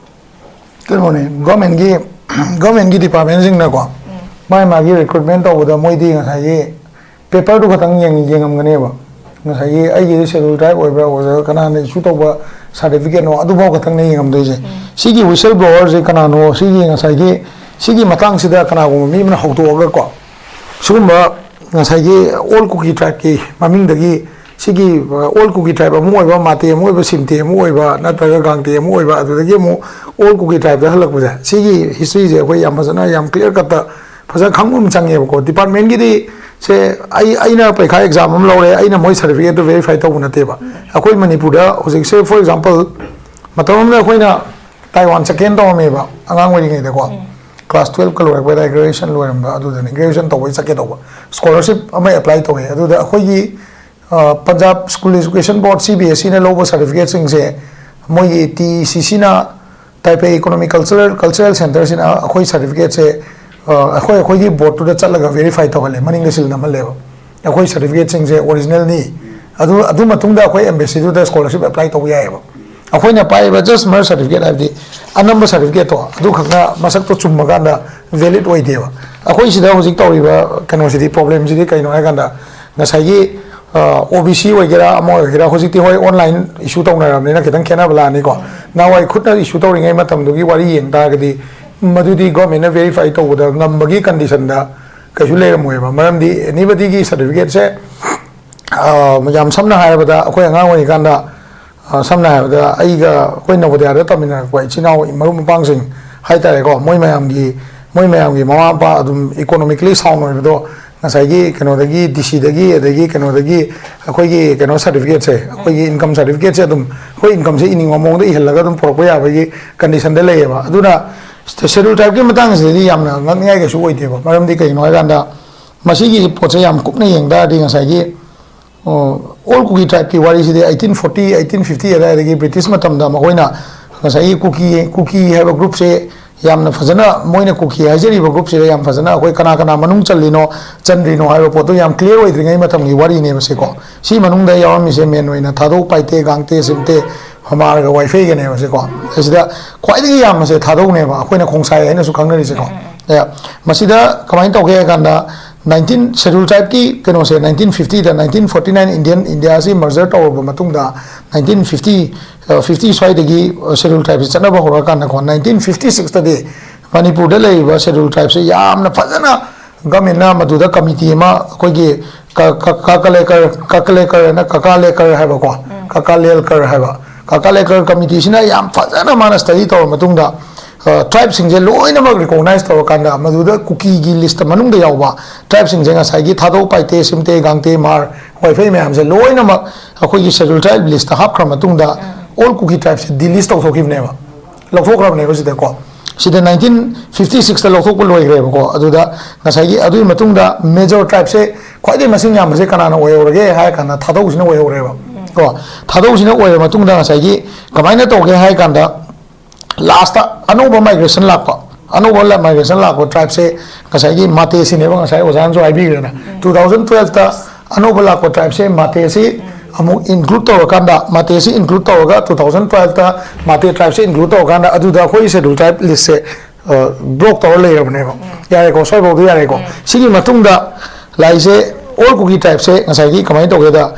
ꯀꯩꯅꯣꯅꯦ, ꯒꯣꯔꯃꯦꯟꯒꯤ ꯒꯣꯔꯃꯦꯟꯒꯤ ꯗꯤꯄꯥꯔꯠꯃꯦꯟꯁꯤꯡꯅꯀꯣ ꯃꯥꯒꯤ ꯃꯥꯒꯤ ꯔꯤꯀ꯭ꯔꯨꯠꯃꯦꯟ ꯇꯧꯕꯗ ꯃꯣꯏꯗꯤ ꯉꯁꯥꯏꯒꯤ ꯄꯦꯄꯔꯗꯨ ꯈꯛꯇꯪ ꯌꯦꯡ ꯌꯦꯡꯉꯝꯒꯅꯦꯕ꯫ ꯉꯁꯥꯏꯒꯤ ꯑꯩꯒꯤꯗꯤ ꯁꯦꯗꯨꯜ ꯇ꯭ꯔꯥꯏꯕ ꯑꯣꯏꯕ꯭ꯔꯥ, ꯑꯣꯏꯗ꯭ꯔꯥ, ꯀꯅꯥꯅ ꯏꯁꯨ ꯇꯧꯕ ꯁꯥꯔꯇꯤꯐꯤꯀꯦꯠꯅꯣ, ꯑꯗꯨꯐꯥꯎ ꯈꯛꯇꯪꯅꯦ ꯌꯦꯡꯉꯝꯗꯣꯏꯁꯦ꯫ ꯁꯤꯒꯤ ꯋꯤꯁꯜ ꯕ꯭ꯂꯣꯋꯔꯁꯦ ꯀꯅꯥꯅꯣ, ꯁꯤꯒꯤ ꯉꯁꯥꯏꯒꯤ ꯁꯤꯒꯤ ꯃꯇꯥꯡꯁꯤꯗ ꯀꯅꯥꯒꯨꯝꯕ ꯃꯤ ꯑꯃꯅ ꯍꯧꯗꯣꯛꯑꯒꯀꯣ, ꯁꯤꯒꯨꯝꯕ ꯉꯁꯥꯏꯒꯤ ꯑꯣꯜ ꯀꯨꯀꯤ ꯇ꯭ꯔꯥꯏꯕꯀꯤ ꯃꯃꯤꯡꯗꯒꯤ ꯁꯤꯒꯤ ꯑꯣꯜ ꯀꯨꯀꯤ ꯇ꯭ꯔꯥꯏꯕ ꯑꯃ ꯑꯣꯏꯕ, ꯃꯥꯇꯦ ꯑꯃ ꯑꯣꯏꯕ, ꯁꯤꯝꯇꯦ ꯑꯃ ꯑꯣꯏꯕ, ꯅꯠꯇ꯭ꯔꯒ ꯒꯥꯡꯇꯦ ꯑꯃ ꯑꯣꯏꯕ, ꯑꯗꯨꯗꯒꯤ ꯑꯃꯨꯛ ꯑꯣꯜ ꯀꯨꯀꯤ ꯇ꯭ꯔꯥꯏꯕꯇ ꯍꯜꯂꯛꯄꯁꯦ, ꯁꯤꯒꯤ ꯍꯤꯁꯇ꯭ꯔꯤꯁꯦ ꯑꯩꯈꯣꯏ ꯌꯥꯝ ꯐꯖꯅ, ꯌꯥꯝ ꯀ꯭ꯂꯤꯌꯥꯔ ꯀꯠꯇ ꯐꯖꯅ ꯈꯪꯕ ꯑꯃ ꯆꯪꯉꯦꯕꯀꯣ꯫ ꯗꯤꯄꯥꯔꯠꯃꯦꯟꯒꯤꯗꯤ ꯁꯦ ꯑꯩ ꯑꯩꯅ ꯄꯔꯤꯈꯥ ꯑꯦꯛꯖꯥꯝ ꯑꯃ ꯂꯧꯔꯦ, ꯑꯩꯅ ꯃꯣꯏ ꯁꯥꯔꯇꯤꯐꯤꯀꯦꯠꯇꯨ ꯚꯦꯔꯤꯐꯥꯏ ꯇꯧꯕ ꯅꯠꯇꯦꯕ꯫ ꯑꯩꯈꯣꯏ ꯃꯅꯤꯄꯨꯔꯗ ꯍꯧꯖꯤꯛꯁꯦ, ꯐꯣꯔ ꯑꯦꯛꯖꯥꯝꯄꯜ, ꯃꯇꯝ ꯑꯃꯗ ꯑꯩꯈꯣꯏꯅ ꯇꯥꯏꯋꯥꯟ ꯆꯠꯀꯦꯅ ꯇꯧꯔꯝꯃꯦꯕ ꯑꯉꯥꯡ ꯑꯣꯏꯔꯤꯉꯩꯗꯀꯣ꯫ ꯀ꯭ꯂꯥꯁ ꯇꯨꯌꯦꯜꯞꯀ ꯂꯣꯏꯔꯛꯄ ꯑꯗꯥꯏ, ꯒ꯭ꯔꯦꯖꯨꯑꯦꯁꯟ ꯂꯣꯏꯔꯝꯕ ꯑꯗꯨꯗꯅꯤ, ꯒ꯭ꯔꯦꯖꯨꯑꯦꯁꯟ ꯇꯧꯕꯩ ꯆꯠꯀꯦ ꯇꯧꯕ꯫ ꯁ꯭ꯀꯣꯂꯔꯁꯤꯞ ꯑꯃ ꯑꯦꯄ꯭ꯂꯥꯏ ꯇꯧꯋꯦ꯫ ꯑꯗꯨꯗ ꯑꯩꯈꯣꯏꯒꯤ ꯄꯟꯖꯥꯕ ꯁ꯭ꯀꯨꯜ ꯑꯦꯖꯨꯀꯦꯁꯟ ꯕꯣꯔꯗ, ꯁꯤ ꯕꯤ ꯑꯦꯁ ꯏꯅ ꯂꯧꯕ ꯁꯥꯔꯇꯤꯐꯤꯀꯦꯠꯁꯤꯡꯁꯦ ꯃꯣꯏꯒꯤ ꯇꯤ ꯏ ꯁꯤ ꯁꯤꯅ, ꯇꯥꯏꯄꯦꯏ ꯏꯀꯣꯅꯣꯃꯤꯛ ꯀꯜꯆꯔꯦꯜ ꯀꯜꯆꯔꯦꯜ ꯁꯦꯟꯇꯔꯁꯤꯅ ꯑꯩꯈꯣꯏ ꯁꯥꯔꯇꯤꯐꯤꯀꯦꯠꯁꯦ ꯑꯩꯈꯣꯏ ꯑꯩꯈꯣꯏꯒꯤ ꯕꯣꯔꯗꯇꯨꯗ ꯆꯠꯂꯒ ꯚꯦꯔꯤꯐꯥꯏ ꯇꯧꯍꯜꯂꯦ, ꯃꯅꯤꯡꯗ ꯁꯤꯜ ꯅꯝꯍꯜꯂꯦꯕ꯫ ꯑꯩꯈꯣꯏ ꯁꯥꯔꯇꯤꯐꯤꯀꯦꯠꯁꯤꯡꯁꯦ ꯑꯣꯔꯤꯖꯤꯅꯦꯜꯅꯤ꯫ ꯑꯗꯨ ꯑꯗꯨ ꯃꯇꯨꯡꯗ ꯑꯩꯈꯣꯏ ꯑꯦꯝꯕꯦꯁꯤꯗꯨꯗ ꯁ꯭ꯀꯣꯂꯔꯁꯤꯞ ꯑꯦꯄ꯭ꯂꯥꯏ ꯇꯧꯕ ꯌꯥꯏꯑꯕ꯫ ꯑꯩꯈꯣꯏꯅ ꯄꯥꯏꯔꯤꯕ ꯖꯁ ꯃꯔ ꯁꯥꯔꯇꯤꯐꯤꯀꯦꯠ, ꯍꯥꯏꯕꯗꯤ ꯑꯅꯝꯕ ꯁꯥꯔꯇꯤꯐꯤꯀꯦꯠꯇꯣ, ꯑꯗꯨꯈꯛꯅ ꯃꯁꯛꯇꯣ ꯆꯨꯝꯃꯀꯥꯟꯗ ꯚꯦꯂꯤꯠ ꯑꯣꯏꯗꯦꯕ꯫ ꯑꯩꯈꯣꯏ ꯁꯤꯗ ꯍꯧꯖꯤꯛ ꯇꯧꯔꯤꯕ ꯀꯩꯅꯣꯁꯤꯗꯤ, ꯄ꯭ꯔꯣꯕ꯭ꯂꯦꯝꯁꯤꯗꯤ ꯀꯩꯅꯣ ꯍꯥꯏꯀꯥꯟꯗ, ꯉꯁꯥꯏꯒꯤ ꯑꯣ ꯕꯤ ꯁꯤ ꯑꯣꯏꯒꯦꯔꯥ, ꯑꯃ ꯑꯣꯏꯒꯦꯔꯥ, ꯍꯧꯖꯤꯛꯇꯤ ꯍꯣꯏ ꯑꯣꯟꯂꯥꯏꯟ ꯏꯁꯨ ꯇꯧꯅꯔꯕꯅꯤꯅ ꯈꯤꯇꯪ ꯈꯦꯠꯅꯕ ꯂꯥꯛꯑꯅꯤꯀꯣ꯫ ꯅꯍꯥꯟꯋꯥꯏ ꯈꯨꯠꯅ ꯏꯁꯨ ꯇꯧꯔꯤꯉꯩ ꯃꯇꯝꯗꯨꯒꯤ ꯋꯥꯔꯤ ꯌꯦꯡ ꯇꯥꯔꯒꯗꯤ, ꯃꯗꯨꯗꯤ ꯒꯣꯔꯃꯦꯟꯅ ꯚꯦꯔꯤꯐꯥꯏ ꯇꯧꯕꯗ ꯉꯝꯕꯒꯤ ꯀꯟꯗꯤꯁꯟꯗ ꯀꯩꯁꯨ ꯂꯩꯔꯝꯃꯣꯏꯕ꯫ ꯃꯔꯝꯗꯤ ꯑꯦꯅꯤꯕꯗꯤꯒꯤ ꯁꯥꯔꯇꯤꯐꯤꯀꯦꯠꯁꯦ ꯌꯥꯝ ꯁꯝꯅ ꯍꯥꯏꯔꯕꯗ, ꯑꯩꯈꯣꯏ ꯑꯉꯥꯡ ꯑꯣꯏꯔꯤꯀꯥꯟꯗ, ꯁꯝꯅ ꯍꯥꯏꯔꯕꯗ, ꯑꯩꯒ ꯑꯩꯈꯣꯏ ꯅꯕꯣꯗꯤꯌꯥꯗ ꯇꯝꯃꯤꯟꯅꯔꯛꯄ ꯏꯆꯤꯟ ꯏꯅꯥꯎ ꯃꯔꯨꯞ ꯃꯄꯥꯡꯁꯤꯡ ꯍꯥꯏ ꯇꯥꯔꯦꯀꯣ, ꯃꯣꯏ ꯃꯌꯥꯝꯒꯤ ꯃꯣꯏ ꯃꯌꯥꯝꯒꯤ ꯃꯃꯥ ꯃꯄꯥ ꯑꯗꯨꯝ economically sound ꯑꯣꯏꯕꯗꯣ, ꯉꯁꯥꯏꯒꯤ ꯀꯩꯅꯣꯗꯒꯤ, ꯗꯤ ꯁꯤꯗꯒꯤ, ꯑꯗꯒꯤ ꯀꯩꯅꯣꯗꯒꯤ, ꯑꯩꯈꯣꯏꯒꯤ ꯀꯩꯅꯣ ꯁꯥꯔꯇꯤꯐꯤꯀꯦꯠꯁꯦ, ꯑꯩꯈꯣꯏꯒꯤ ꯏꯟꯀꯝ ꯁꯥꯔꯇꯤꯐꯤꯀꯦꯠꯁꯦ ꯑꯗꯨꯝ, ꯑꯩꯈꯣꯏ ꯏꯟꯀꯝꯁꯦ ꯏꯅꯤꯡꯕ ꯃꯑꯣꯡꯗ ꯏꯍꯜꯂꯒ ꯑꯗꯨꯝ ꯄꯨꯔꯛꯄ ꯌꯥꯕꯒꯤ ꯀꯟꯗꯤꯁꯟꯗ ꯂꯩꯌꯦꯕ꯫ ꯑꯗꯨꯅ ꯁꯦꯗ꯭ꯌꯨꯜ ꯇ꯭ꯔꯥꯏꯕꯀꯤ ꯃꯇꯥꯡꯁꯤꯗꯗꯤ ꯌꯥꯝꯅ ꯉꯛꯅꯤꯡꯉꯥꯏ ꯀꯩꯁꯨ ꯑꯣꯏꯗꯦꯕ꯫ ꯃꯔꯝꯗꯤ ꯀꯩꯒꯤꯅꯣ ꯍꯥꯏꯀꯥꯟꯗ, ꯃꯁꯤꯒꯤ ꯄꯣꯠꯁꯦ ꯌꯥꯝ ꯀꯨꯞꯅ ꯌꯦꯡ ꯇꯥꯔꯗꯤ, ꯉꯁꯥꯏꯒꯤ ꯑꯣ, ꯑꯣꯜ ꯀꯨꯀꯤ ꯇ꯭ꯔꯥꯏꯕꯀꯤ ꯋꯥꯔꯤꯁꯤꯗꯤ eighteen forty, eighteen fifty ꯑꯗꯨꯋꯥꯏꯗꯒꯤ ꯕ꯭ꯔꯤꯇꯤꯁ ꯃꯇꯝꯗ ꯃꯈꯣꯏꯅ ꯉꯁꯥꯏꯒꯤ ꯀꯨꯀꯤ, ꯀꯨꯀꯤ ꯍꯥꯏꯕ ꯒ꯭ꯔꯨꯞꯁꯦ ꯌꯥꯝꯅ ꯐꯖꯅ, ꯃꯣꯏꯅ ꯀꯨꯀꯤ ꯍꯥꯏꯖꯔꯤꯕ ꯒ꯭ꯔꯨꯞꯁꯤꯗ ꯌꯥꯝ ꯐꯖꯅ ꯑꯩꯈꯣꯏ ꯀꯅꯥ ꯀꯅꯥ ꯃꯅꯨꯡ ꯆꯜꯂꯤꯅꯣ, ꯆꯟꯗ꯭ꯔꯤꯅꯣ ꯍꯥꯏꯕ ꯄꯣꯠꯇꯣ ꯌꯥꯝ ꯀ꯭ꯂꯤꯌꯥꯔ ꯑꯣꯏꯗ꯭ꯔꯤꯉꯩ ꯃꯇꯝꯒꯤ ꯋꯥꯔꯤꯅꯦꯕ ꯁꯤꯀꯣ꯫ ꯁꯤ ꯃꯅꯨꯡꯗ ꯌꯥꯎꯔꯝꯃꯤꯁꯦ ꯃꯦꯟ ꯑꯣꯏꯅ ꯊꯥꯗꯧ, ꯄꯥꯏꯇꯦ, ꯒꯥꯡꯇꯦ, ꯁꯤꯝꯇꯦ, ꯍꯃꯥꯔꯒ ꯋꯥꯏꯐꯩꯒꯅꯦꯕ ꯁꯤꯀꯣ꯫ ꯑꯁꯤꯗ ꯈ꯭ꯋꯥꯏꯗꯒꯤ ꯌꯥꯝꯕꯁꯦ ꯊꯥꯗꯧꯅꯦꯕ, ꯑꯩꯈꯣꯏꯅ ꯈꯣꯡꯁꯥꯏ ꯍꯥꯏꯅꯁꯨ ꯈꯪꯅꯔꯤꯁꯦꯀꯣ꯫ ꯑꯦ, ꯃꯁꯤꯗ ꯀꯃꯥꯏꯅ ꯇꯧꯒꯦ ꯍꯥꯏ ꯀꯥꯟꯗ, nineteen schedule tribeꯀꯤ ꯀꯩꯅꯣꯁꯦ, nineteen fiftyꯗ, nineteen forty nine Indian Indiaꯁꯤ merger ꯇꯧꯔꯕ ꯃꯇꯨꯡꯗ, nineteen fifty, fifty ꯁ꯭ꯋꯥꯏꯗꯒꯤ schedule tribeꯁꯤ ꯆꯠꯅꯕ ꯍꯧꯔꯀꯥꯟꯗꯀꯣ, nineteen fifty sixꯇꯗꯤ ꯃꯅꯤꯄꯨꯔꯗ ꯂꯩꯔꯤꯕ schedule tribeꯁꯦ ꯌꯥꯝꯅ ꯐꯖꯅ governmentꯅ ꯃꯗꯨꯗ committee ꯑꯃ, ꯑꯩꯈꯣꯏꯒꯤ ꯀ-, ꯀ-, ꯀꯀꯂꯦꯀꯔ, ꯀꯀꯂꯦꯀꯔ ꯍꯥꯏꯅ ꯀꯀꯥꯂꯦꯀꯔ ꯍꯥꯏꯕꯀꯣ, ꯀꯀꯥꯂꯦꯜꯀꯔ ꯍꯥꯏꯕ, ꯀꯀꯥꯂꯦꯀꯔ committeeꯁꯤꯅ ꯌꯥꯝ ꯐꯖꯅ ꯃꯥꯅ study ꯇꯧꯔ ꯃꯇꯨꯡꯗ, ꯑ, tribeꯁꯤꯡꯁꯦ ꯂꯣꯏꯅꯃꯛ recognize ꯇꯧꯔꯀꯥꯟꯗ, ꯃꯗꯨꯗ ꯀꯨꯀꯤꯒꯤ list ꯃꯅꯨꯡꯗ ꯌꯥꯎꯕ tribeꯁꯤꯡꯁꯦ, ꯉꯁꯥꯏꯒꯤ ꯊꯥꯗꯧ, ꯄꯥꯏꯇꯦ, ꯁꯤꯝꯇꯦ, ꯒꯥꯡꯇꯦ, ꯃꯥꯔ, ꯋꯥꯏꯐꯩ ꯃꯌꯥꯝꯁꯦ ꯂꯣꯏꯅꯃꯛ ꯑꯩꯈꯣꯏꯒꯤ schedule tribe listꯇ ꯍꯥꯞꯈ꯭ꯔ ꯃꯇꯨꯡꯗ, all Kuki tribeꯁꯦ delist ꯇꯧꯊꯣꯛꯈꯤꯕꯅꯦꯕ, ꯂꯧꯊꯣꯛꯈ꯭ꯔꯕꯅꯦꯕ ꯁꯤꯗꯀꯣ꯫ ꯁꯤꯗ nineteen fifty sixꯇ ꯂꯧꯊꯣꯛꯄ ꯂꯣꯏꯈ꯭ꯔꯦꯕꯀꯣ꯫ ꯑꯗꯨꯗ ꯉꯁꯥꯏꯒꯤ, ꯑꯗꯨꯒꯤ ꯃꯇꯨꯡꯗ major tribeꯁꯦ ꯈ꯭ꯋꯥꯏꯗꯒꯤ ꯃꯁꯤꯡ ꯌꯥꯝꯕꯁꯦ ꯀꯅꯥꯅ ꯑꯣꯏꯍꯧꯔꯒꯦ ꯍꯥꯏꯔ ꯀꯥꯟꯗ, ꯊꯥꯗꯧꯁꯤꯅ ꯑꯣꯏꯍꯧꯔꯦꯕ ꯀꯣ꯫ ꯊꯥꯗꯧꯁꯤꯅ ꯑꯣꯏꯔ ꯃꯇꯨꯡꯗ ꯉꯁꯥꯏꯒꯤ ꯀꯃꯥꯏꯅ ꯇꯧꯒꯦ ꯍꯥꯏꯔ ꯀꯥꯟꯗ, lastꯇ ꯑꯅꯧꯕ migration ꯂꯥꯛꯄ, ꯑꯅꯧꯕ ꯂ-, migration ꯂꯥꯛꯄ tribeꯁꯦ ꯉꯁꯥꯏꯒꯤ ꯃꯥꯇꯦꯁꯤꯅꯦꯕ, ꯉꯁꯥꯏ ꯑꯣꯖꯥꯅꯁꯨ ꯍꯥꯏꯕꯤꯈ꯭ꯔꯦꯅ꯫ Two thousand twelveꯇ ꯑꯅꯧꯕ ꯂꯥꯛꯄ tribeꯁꯦ ꯃꯥꯇꯦꯁꯤ ꯑꯃꯨꯛ include ꯇꯧꯔꯀꯥꯟꯗ, ꯃꯥꯇꯦꯁꯤ include ꯇꯧꯔꯒ two thousand twelveꯇ ꯃꯥꯇꯦ tribeꯁꯦ include ꯇꯧꯔꯀꯥꯟꯗ, ꯑꯗꯨꯗ ꯑꯩꯈꯣꯏ schedule tribe listꯁꯦ, ꯑ, block ꯇꯧꯔ ꯂꯩꯔꯕꯅꯦꯕ꯫ ꯌꯥꯔꯦꯀꯣ, ꯁ꯭ꯋꯥꯏꯐꯥꯎꯗ ꯌꯥꯔꯦꯀꯣ꯫ ꯁꯤꯒꯤ ꯃꯇꯨꯡꯗ ꯂꯥꯛꯏꯁꯦ, all Kuki tribeꯁꯦ ꯉꯁꯥꯏꯒꯤ ꯀꯃꯥꯏꯅ ꯇꯧꯒꯦꯗ,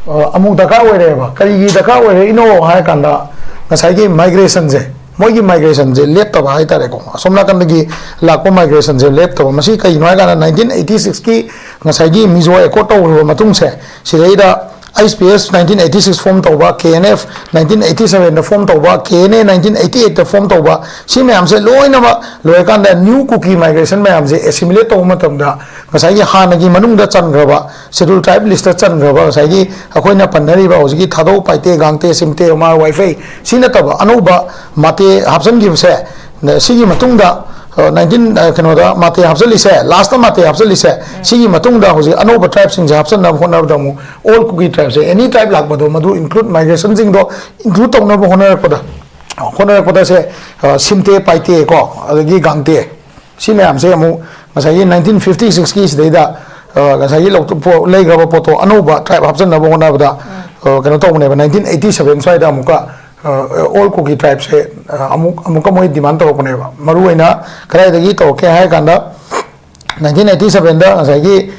ꯑ, ꯑꯃꯨꯛ ꯗꯔꯀꯥꯔ ꯑꯣꯏꯔꯦꯕ꯫ ꯀꯔꯤꯒꯤ ꯗꯔꯀꯥꯔ ꯑꯣꯏꯔꯛꯏꯅꯣ ꯍꯥꯏꯔ ꯀꯥꯟꯗ, ꯉꯁꯥꯏꯒꯤ migrationꯁꯦ, ꯃꯣꯏꯒꯤ migrationꯁꯦ ꯂꯦꯞꯇꯕ ꯍꯥꯏꯇꯥꯔꯦꯀꯣ꯫ ꯑꯁꯣꯝ ꯅꯥꯀꯟꯗꯒꯤ ꯂꯥꯛꯄ migrationꯁꯦ ꯂꯦꯞꯇꯕ꯫ ꯃꯁꯤ ꯀꯩꯒꯤꯅꯣ ꯍꯥꯏ ꯀꯥꯟꯗ, nineteen eighty sixꯀꯤ ꯉꯁꯥꯏꯒꯤ Mizo Accord ꯇꯧꯈ꯭ꯔꯕ ꯃꯇꯨꯡꯁꯦ, ꯁꯤꯗꯩꯗ H P S nineteen eighty six form ꯇꯧꯕ, K N F nineteen eighty seven ꯗ form ꯇꯧꯕ, K N A nineteen eighty eight ꯇ form ꯇꯧꯕ, ꯁꯤ ꯃꯌꯥꯝꯁꯦ ꯂꯣꯏꯅꯃꯛ ꯂꯣꯏꯔꯀꯥꯟꯗ new Kuki migration ꯃꯌꯥꯝꯁꯦ assimilate ꯇꯧꯕ ꯃꯇꯝꯗ ꯉꯁꯥꯏꯒꯤ ꯍꯥꯟꯅꯒꯤ ꯃꯅꯨꯡꯗ ꯆꯟꯈ꯭ꯔꯕ schedule tribe list ꯇ ꯆꯟꯈ꯭ꯔꯕ ꯉꯁꯥꯏꯒꯤ ꯑꯩꯈꯣꯏꯅ ꯄꯟꯅꯔꯤꯕ ꯍꯧꯖꯤꯛꯀꯤ ꯊꯥꯗꯧ, ꯄꯥꯏꯇꯦ, ꯒꯥꯡꯇꯦ, ꯁꯤꯝꯇꯦ, ꯃꯥꯔ, ꯋꯥꯏꯐꯩ ꯁꯤ ꯅꯠꯇꯕ ꯑꯅꯧꯕ ꯃꯥꯇꯦ ꯍꯥꯞꯆꯤꯟꯈꯤꯕꯁꯦ, ꯁꯤꯒꯤ ꯃꯇꯨꯡꯗ nineteen ꯀꯩꯅꯣꯗ ꯃꯥꯇꯦ ꯍꯥꯞꯆꯤꯜꯂꯤꯁꯦ, last ꯇ ꯃꯥꯇꯦ ꯍꯥꯞꯆꯤꯜꯂꯤꯁꯦ, ꯁꯤꯒꯤ ꯃꯇꯨꯡꯗ ꯍꯧꯖꯤꯛ ꯑꯅꯧꯕ tribe ꯁꯤꯡꯁꯦ ꯍꯥꯞꯆꯤꯟꯅꯕ ꯍꯣꯠꯅꯕꯗ ꯑꯃꯨꯛ all Kuki tribe ꯁꯦ, any tribe ꯂꯥꯛꯄꯗꯣ ꯃꯗꯨ include, migration ꯁꯤꯡꯗꯣ include ꯇꯧꯅꯕ ꯍꯣꯠꯅꯔꯛꯄꯗ ꯍꯣꯠꯅꯔꯛꯄꯗ ꯁꯦ, ꯁꯤꯝꯇꯦ, ꯄꯥꯏꯇꯦ ꯀꯣ, ꯑꯗꯒꯤ ꯒꯥꯡꯇꯦ, ꯁꯤ ꯃꯌꯥꯝꯁꯦ ꯑꯃꯨꯛ ꯉꯁꯥꯏꯒꯤ nineteen fifty six ꯀꯤ ꯁꯤꯗꯩꯗ ꯉꯁꯥꯏꯒꯤ ꯂꯧꯊꯣꯛ-, ꯄꯣ-, ꯂꯩꯈ꯭ꯔꯕ ꯄꯣꯠꯇꯣ ꯑꯅꯧꯕ tribe ꯍꯥꯞꯆꯤꯟꯅꯕ ꯍꯣꯠꯅꯕꯗ ꯀꯩꯅꯣ ꯇꯧꯕꯅꯦꯕ, nineteen eighty seven ꯁ꯭ꯋꯥꯏꯗ ꯑꯃꯨꯛꯀ all Kuki tribe ꯁꯦ ꯑꯃꯨꯛ ꯑꯃꯨꯛꯀ ꯃꯣꯏ demand ꯇꯧꯔꯛꯄꯅꯦꯕ꯫ ꯃꯔꯨꯑꯣꯏꯅ ꯀꯗꯥꯏꯗꯒꯤ ꯇꯧꯔꯛꯀꯦ ꯍꯥꯏꯔ ꯀꯥꯟꯗ, nineteen eighty seven ꯗ ꯉꯁꯥꯏꯒꯤ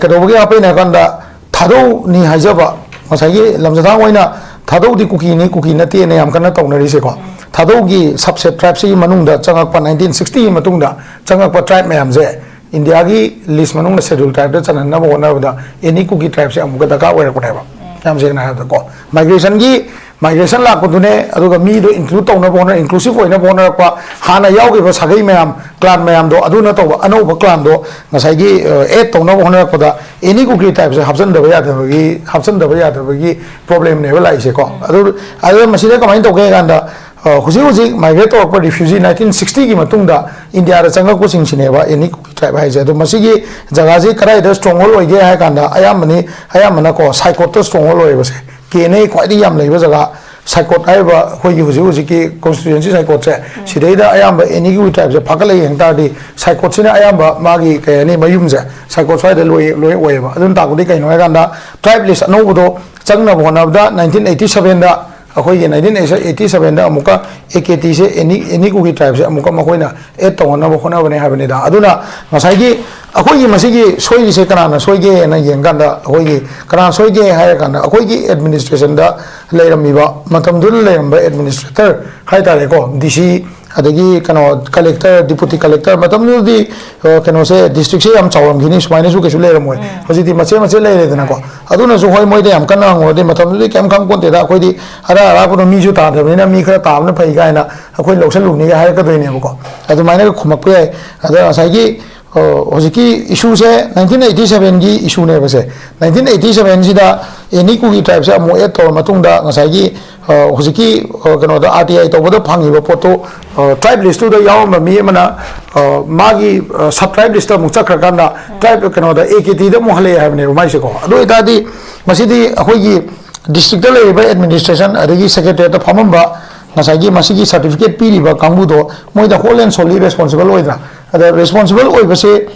ꯀꯩꯗꯧꯕꯒꯤ ꯍꯥꯞꯄꯛꯏꯅꯣ ꯍꯥꯏ ꯀꯥꯟꯗ, ꯊꯥꯗꯧꯅꯤ ꯍꯥꯏꯖꯕ, ꯉꯁꯥꯏꯒꯤ ꯂꯝꯖꯊꯥꯡ ꯑꯣꯏꯅ ꯊꯥꯗꯧꯗꯤ ꯀꯨꯀꯤꯅꯤ, ꯀꯨꯀꯤ ꯅꯠꯇꯦꯅ ꯌꯥꯝ ꯀꯟꯅ ꯇꯧꯅꯔꯤꯁꯦꯀꯣ꯫ ꯊꯥꯗꯧꯒꯤ subset tribe ꯁꯤꯒꯤ ꯃꯅꯨꯡꯗ ꯆꯪꯉꯛꯄ, nineteen sixty ꯒꯤ ꯃꯇꯨꯡꯗ ꯆꯪꯉꯛꯄ tribe ꯃꯌꯥꯝꯁꯦ ꯏꯟꯗꯤꯌꯥꯒꯤ list ꯃꯅꯨꯡꯗ schedule tribe ꯇ ꯆꯟꯍꯟꯅꯕ ꯍꯣꯠꯅꯕꯗ any Kuki tribe ꯁꯦ ꯑꯃꯨꯛꯀ ꯗꯔꯀꯥꯔ ꯑꯣꯏꯔꯛꯄꯅꯦꯕ꯫ ꯌꯥꯝ ꯁꯦꯡꯅ ꯍꯥꯏꯔꯕꯗꯀꯣ, migration ꯒꯤ, migration ꯂꯥꯛꯄꯗꯨꯅꯦ, ꯑꯗꯨꯒ ꯃꯤꯗꯣ include ꯇꯧꯅꯕ ꯍꯣꯠꯅ-, inclusive ꯑꯣꯏꯅꯕ ꯍꯣꯠꯅꯔꯛꯄ, ꯍꯥꯟꯅ ꯌꯥꯎꯈꯤꯕ ꯁꯥꯒꯩ ꯃꯌꯥꯝ, clan ꯃꯌꯥꯝꯗꯣ, ꯑꯗꯨ ꯅꯠꯇꯕ ꯑꯅꯧꯕ clan ꯗꯣ ꯉꯁꯥꯏꯒꯤ add ꯇꯧꯅꯕ ꯍꯣꯠꯅꯔꯛꯄꯗ any Kuki tribe ꯁꯦ ꯍꯥꯞꯆꯤꯟꯗꯕ ꯌꯥꯗꯕꯒꯤ, ꯍꯥꯞꯆꯤꯟꯗꯕ ꯌꯥꯗꯕꯒꯤ problem ꯅꯦꯕ ꯂꯥꯛꯏꯁꯦꯀꯣ꯫ ꯑꯗꯨ, ꯑꯗꯨ ꯃꯁꯤꯗ ꯀꯃꯥꯏꯅ ꯇꯧꯒꯦ ꯍꯥꯏ ꯀꯥꯟꯗ, ꯍꯧꯖꯤꯛ ꯍꯧꯖꯤꯛ migrate ꯇꯧꯔꯛꯄ refugee nineteen sixty ꯒꯤ ꯃꯇꯨꯡꯗ ꯏꯟꯗꯤꯌꯥꯗ ꯆꯪꯉꯛꯄꯁꯤꯡꯁꯤꯅꯦꯕ any Kuki tribe ꯍꯥꯏꯁꯦ꯫ ꯑꯗꯣ ꯃꯁꯤꯒꯤ ꯖꯒꯥꯁꯤ ꯀꯗꯥꯏꯗ stronghold ꯑꯣꯏꯒꯦ ꯍꯥꯏ ꯀꯥꯟꯗ, ꯑꯌꯥꯝꯕꯅꯤ, ꯑꯌꯥꯝꯕꯅ ꯀꯣ, ꯁꯥꯏꯀꯣꯠꯇ stronghold ꯑꯣꯏꯌꯦꯕꯁꯦ꯫ K N A ꯈ꯭ꯋꯥꯏꯗꯒꯤ ꯌꯥꯝ ꯂꯩꯕ ꯖꯒꯥ ꯁꯥꯏꯀꯣꯠ ꯍꯥꯏꯔꯤꯕ ꯑꯩꯈꯣꯏꯒꯤ ꯍꯧꯖꯤꯛ ꯍꯧꯖꯤꯛꯀꯤ constituency ꯁꯥꯏꯀꯣꯠꯁꯦ, ꯁꯤꯗꯩꯗ ꯑꯌꯥꯝꯕ any Kuki tribe ꯁꯦ ꯐꯥꯒꯠꯂꯛꯏ ꯍꯥꯏ ꯇꯥꯔꯗꯤ, ꯁꯥꯏꯀꯣꯠꯁꯤꯅ ꯑꯌꯥꯝꯕ ꯃꯥꯒꯤ, ꯀꯩ ꯍꯥꯏꯅꯤ, ꯃꯌꯨꯝꯁꯦ ꯁꯥꯏꯀꯣꯠ ꯁ꯭ꯋꯥꯏꯗ ꯂꯣꯏ, ꯂꯣꯏ ꯑꯣꯏꯌꯦꯕ꯫ ꯑꯗꯨꯅ ꯇꯥꯛꯄꯗꯤ ꯀꯩꯅꯣ ꯍꯥꯏ ꯀꯥꯟꯗ, tribe list ꯑꯅꯧꯕꯗꯣ ꯆꯪꯅꯕ ꯍꯣꯠꯅꯕꯗ nineteen eighty seven ꯗ, ꯑꯩꯈꯣꯏꯒꯤ nineteen eighty seven ꯗ ꯑꯃꯨꯛꯀ A K T say, any, any Kuki tribe ꯁꯦ ꯑꯃꯨꯛꯀ ꯃꯈꯣꯏꯅ add ꯇꯧꯍꯟꯅꯕ ꯍꯣꯠꯅꯕꯅꯦ ꯍꯥꯏꯕꯅꯤꯗ꯫ ꯑꯗꯨꯅ ꯉꯁꯥꯏꯒꯤ ꯑꯩꯈꯣꯏꯒꯤ ꯃꯁꯤꯒꯤ ꯁꯣꯏꯔꯤꯁꯦ ꯀꯅꯥꯅ ꯁꯣꯏꯒꯦꯅ ꯌꯦꯡꯀꯥꯟꯗ, ꯑꯩꯈꯣꯏꯒꯤ ꯀꯅꯥ ꯁꯣꯏꯒꯦ ꯍꯥꯏꯔ ꯀꯥꯟꯗ, ꯑꯩꯈꯣꯏꯒꯤ administration ꯗ ꯂꯩꯔꯝꯃꯤꯕ, ꯃꯇꯝꯗꯨꯗ ꯂꯩꯔꯝꯕ administrator ꯍꯥꯏ ꯇꯥꯔꯦꯀꯣ, D C ꯑꯗꯒꯤ ꯀꯩꯅꯣ ꯀꯂꯦꯛꯇꯔ, ꯗꯤꯄꯨꯇꯤ ꯀꯂꯦꯛꯇꯔ, ꯃꯇꯝꯗꯨꯗꯗꯤ ꯑ, ꯀꯩꯅꯣꯁꯦ, ꯗꯤꯁꯇ꯭ꯔꯤꯛꯁꯦ ꯌꯥꯝ ꯆꯥꯎꯔꯝꯈꯤꯅꯤ, ꯁꯨꯃꯥꯏꯅꯁꯨ ꯀꯩꯁꯨ ꯂꯩꯔꯝꯃꯣꯏ꯫ ꯍꯧꯖꯤꯛꯇꯤ ꯃꯆꯦ ꯃꯆꯦ ꯂꯩꯔꯦꯗꯅꯀꯣ꯫ ꯑꯗꯨꯅꯁꯨ ꯍꯣꯏ, ꯃꯣꯏꯗ ꯌꯥꯝ ꯀꯟꯅ ꯍꯪꯉꯨꯔꯗꯤ, ꯃꯇꯝꯗꯨꯗꯤ ꯀꯩꯝ ꯈꯪ ꯄꯣꯟꯇꯦꯗ, ꯑꯩꯈꯣꯏꯗꯤ ꯑꯔꯥꯛ ꯑꯔꯥꯛꯄꯗꯣ ꯃꯤꯁꯨ ꯇꯥꯗꯕꯅꯤꯅ ꯃꯤ ꯈꯔ ꯇꯥꯕꯅ ꯐꯩ ꯀꯥꯏꯅ ꯑꯩꯈꯣꯏ ꯂꯧꯁꯜꯂꯨꯅꯤꯒ ꯍꯥꯏꯔꯛꯀꯗꯣꯏꯅꯦꯕꯀꯣ꯫ ꯑꯗꯨꯃꯥꯏꯅꯒ ꯈꯨꯝꯃꯛꯄ ꯌꯥꯏ꯫ ꯑꯗ ꯉꯁꯥꯏꯒꯤ ꯑ, ꯍꯧꯖꯤꯛꯀꯤ ꯏꯁꯨꯁꯦ ꯅꯥꯏꯟꯇꯤꯟ ꯑꯩꯠꯇꯤ ꯁꯚꯦꯟꯒꯤ ꯏꯁꯨꯅꯦꯕꯁꯦ꯫ ꯅꯥꯏꯟꯇꯤꯟ ꯑꯩꯠꯇꯤ ꯁꯚꯦꯟꯁꯤꯗ ꯑꯦꯅꯤ ꯀꯨꯀꯤ ꯇ꯭ꯔꯥꯏꯕꯁꯦ ꯑꯃꯨꯛ ꯑꯦꯗ ꯇꯧꯔ ꯃꯇꯨꯡꯗ ꯉꯁꯥꯏꯒꯤ ꯑ, ꯍꯧꯖꯤꯛꯀꯤ ꯑ, ꯀꯩꯅꯣꯗ ꯑꯥꯔ ꯇꯤ ꯑꯥꯏ ꯇꯧꯕꯗ ꯐꯪꯉꯤꯕ ꯄꯣꯠꯇꯣ ꯇ꯭ꯔꯥꯏꯕ ꯂꯤꯁꯇꯨꯗ ꯌꯥꯎꯔꯝꯕ ꯃꯤ ꯑꯃꯅ ꯑ, ꯃꯥꯒꯤ ꯁꯕ ꯇ꯭ꯔꯥꯏꯕ ꯂꯤꯁꯇ ꯑꯃꯨꯛ ꯆꯠꯈ꯭ꯔꯀꯥꯟꯗ ꯇ꯭ꯔꯥꯏꯕ ꯀꯩꯅꯣꯗ ꯑꯦ ꯀꯦ ꯇꯤꯗ ꯑꯃꯨꯛ ꯍꯜꯂꯛꯑꯦ ꯍꯥꯏꯕꯅꯦꯕ ꯃꯥꯏꯁꯦꯀꯣ꯫ ꯑꯗꯨ ꯑꯣꯏꯇꯥꯔꯗꯤ ꯃꯁꯤꯗꯤ ꯑꯩꯈꯣꯏꯒꯤ ꯗꯤꯁꯇ꯭ꯔꯤꯛꯇ ꯂꯩꯔꯤꯕ ꯑꯦꯗꯃꯤꯅꯤꯁꯇ꯭ꯔꯦꯁꯟ ꯑꯗꯒꯤ ꯁꯦꯀ꯭ꯔꯦꯇꯔꯤꯌꯦꯠꯇ ꯐꯝꯃꯝꯕ ꯉꯁꯥꯏꯒꯤ ꯃꯁꯤꯒꯤ ꯁꯥꯔꯇꯤꯐꯤꯀꯦꯠ ꯄꯤꯔꯤꯕ ꯀꯥꯡꯕꯨꯗꯣ ꯃꯣꯏꯗ ꯍꯣꯜ ꯑꯦꯟ ꯁꯣꯜꯂꯤ ꯔꯦꯁꯄꯣꯟꯁꯤꯕꯜ ꯑꯣꯏꯗ꯭ꯔꯥ? ꯑꯗ ꯔꯦꯁꯄꯣꯟꯁꯤꯕꯜ ꯑꯣꯏꯕꯁꯦ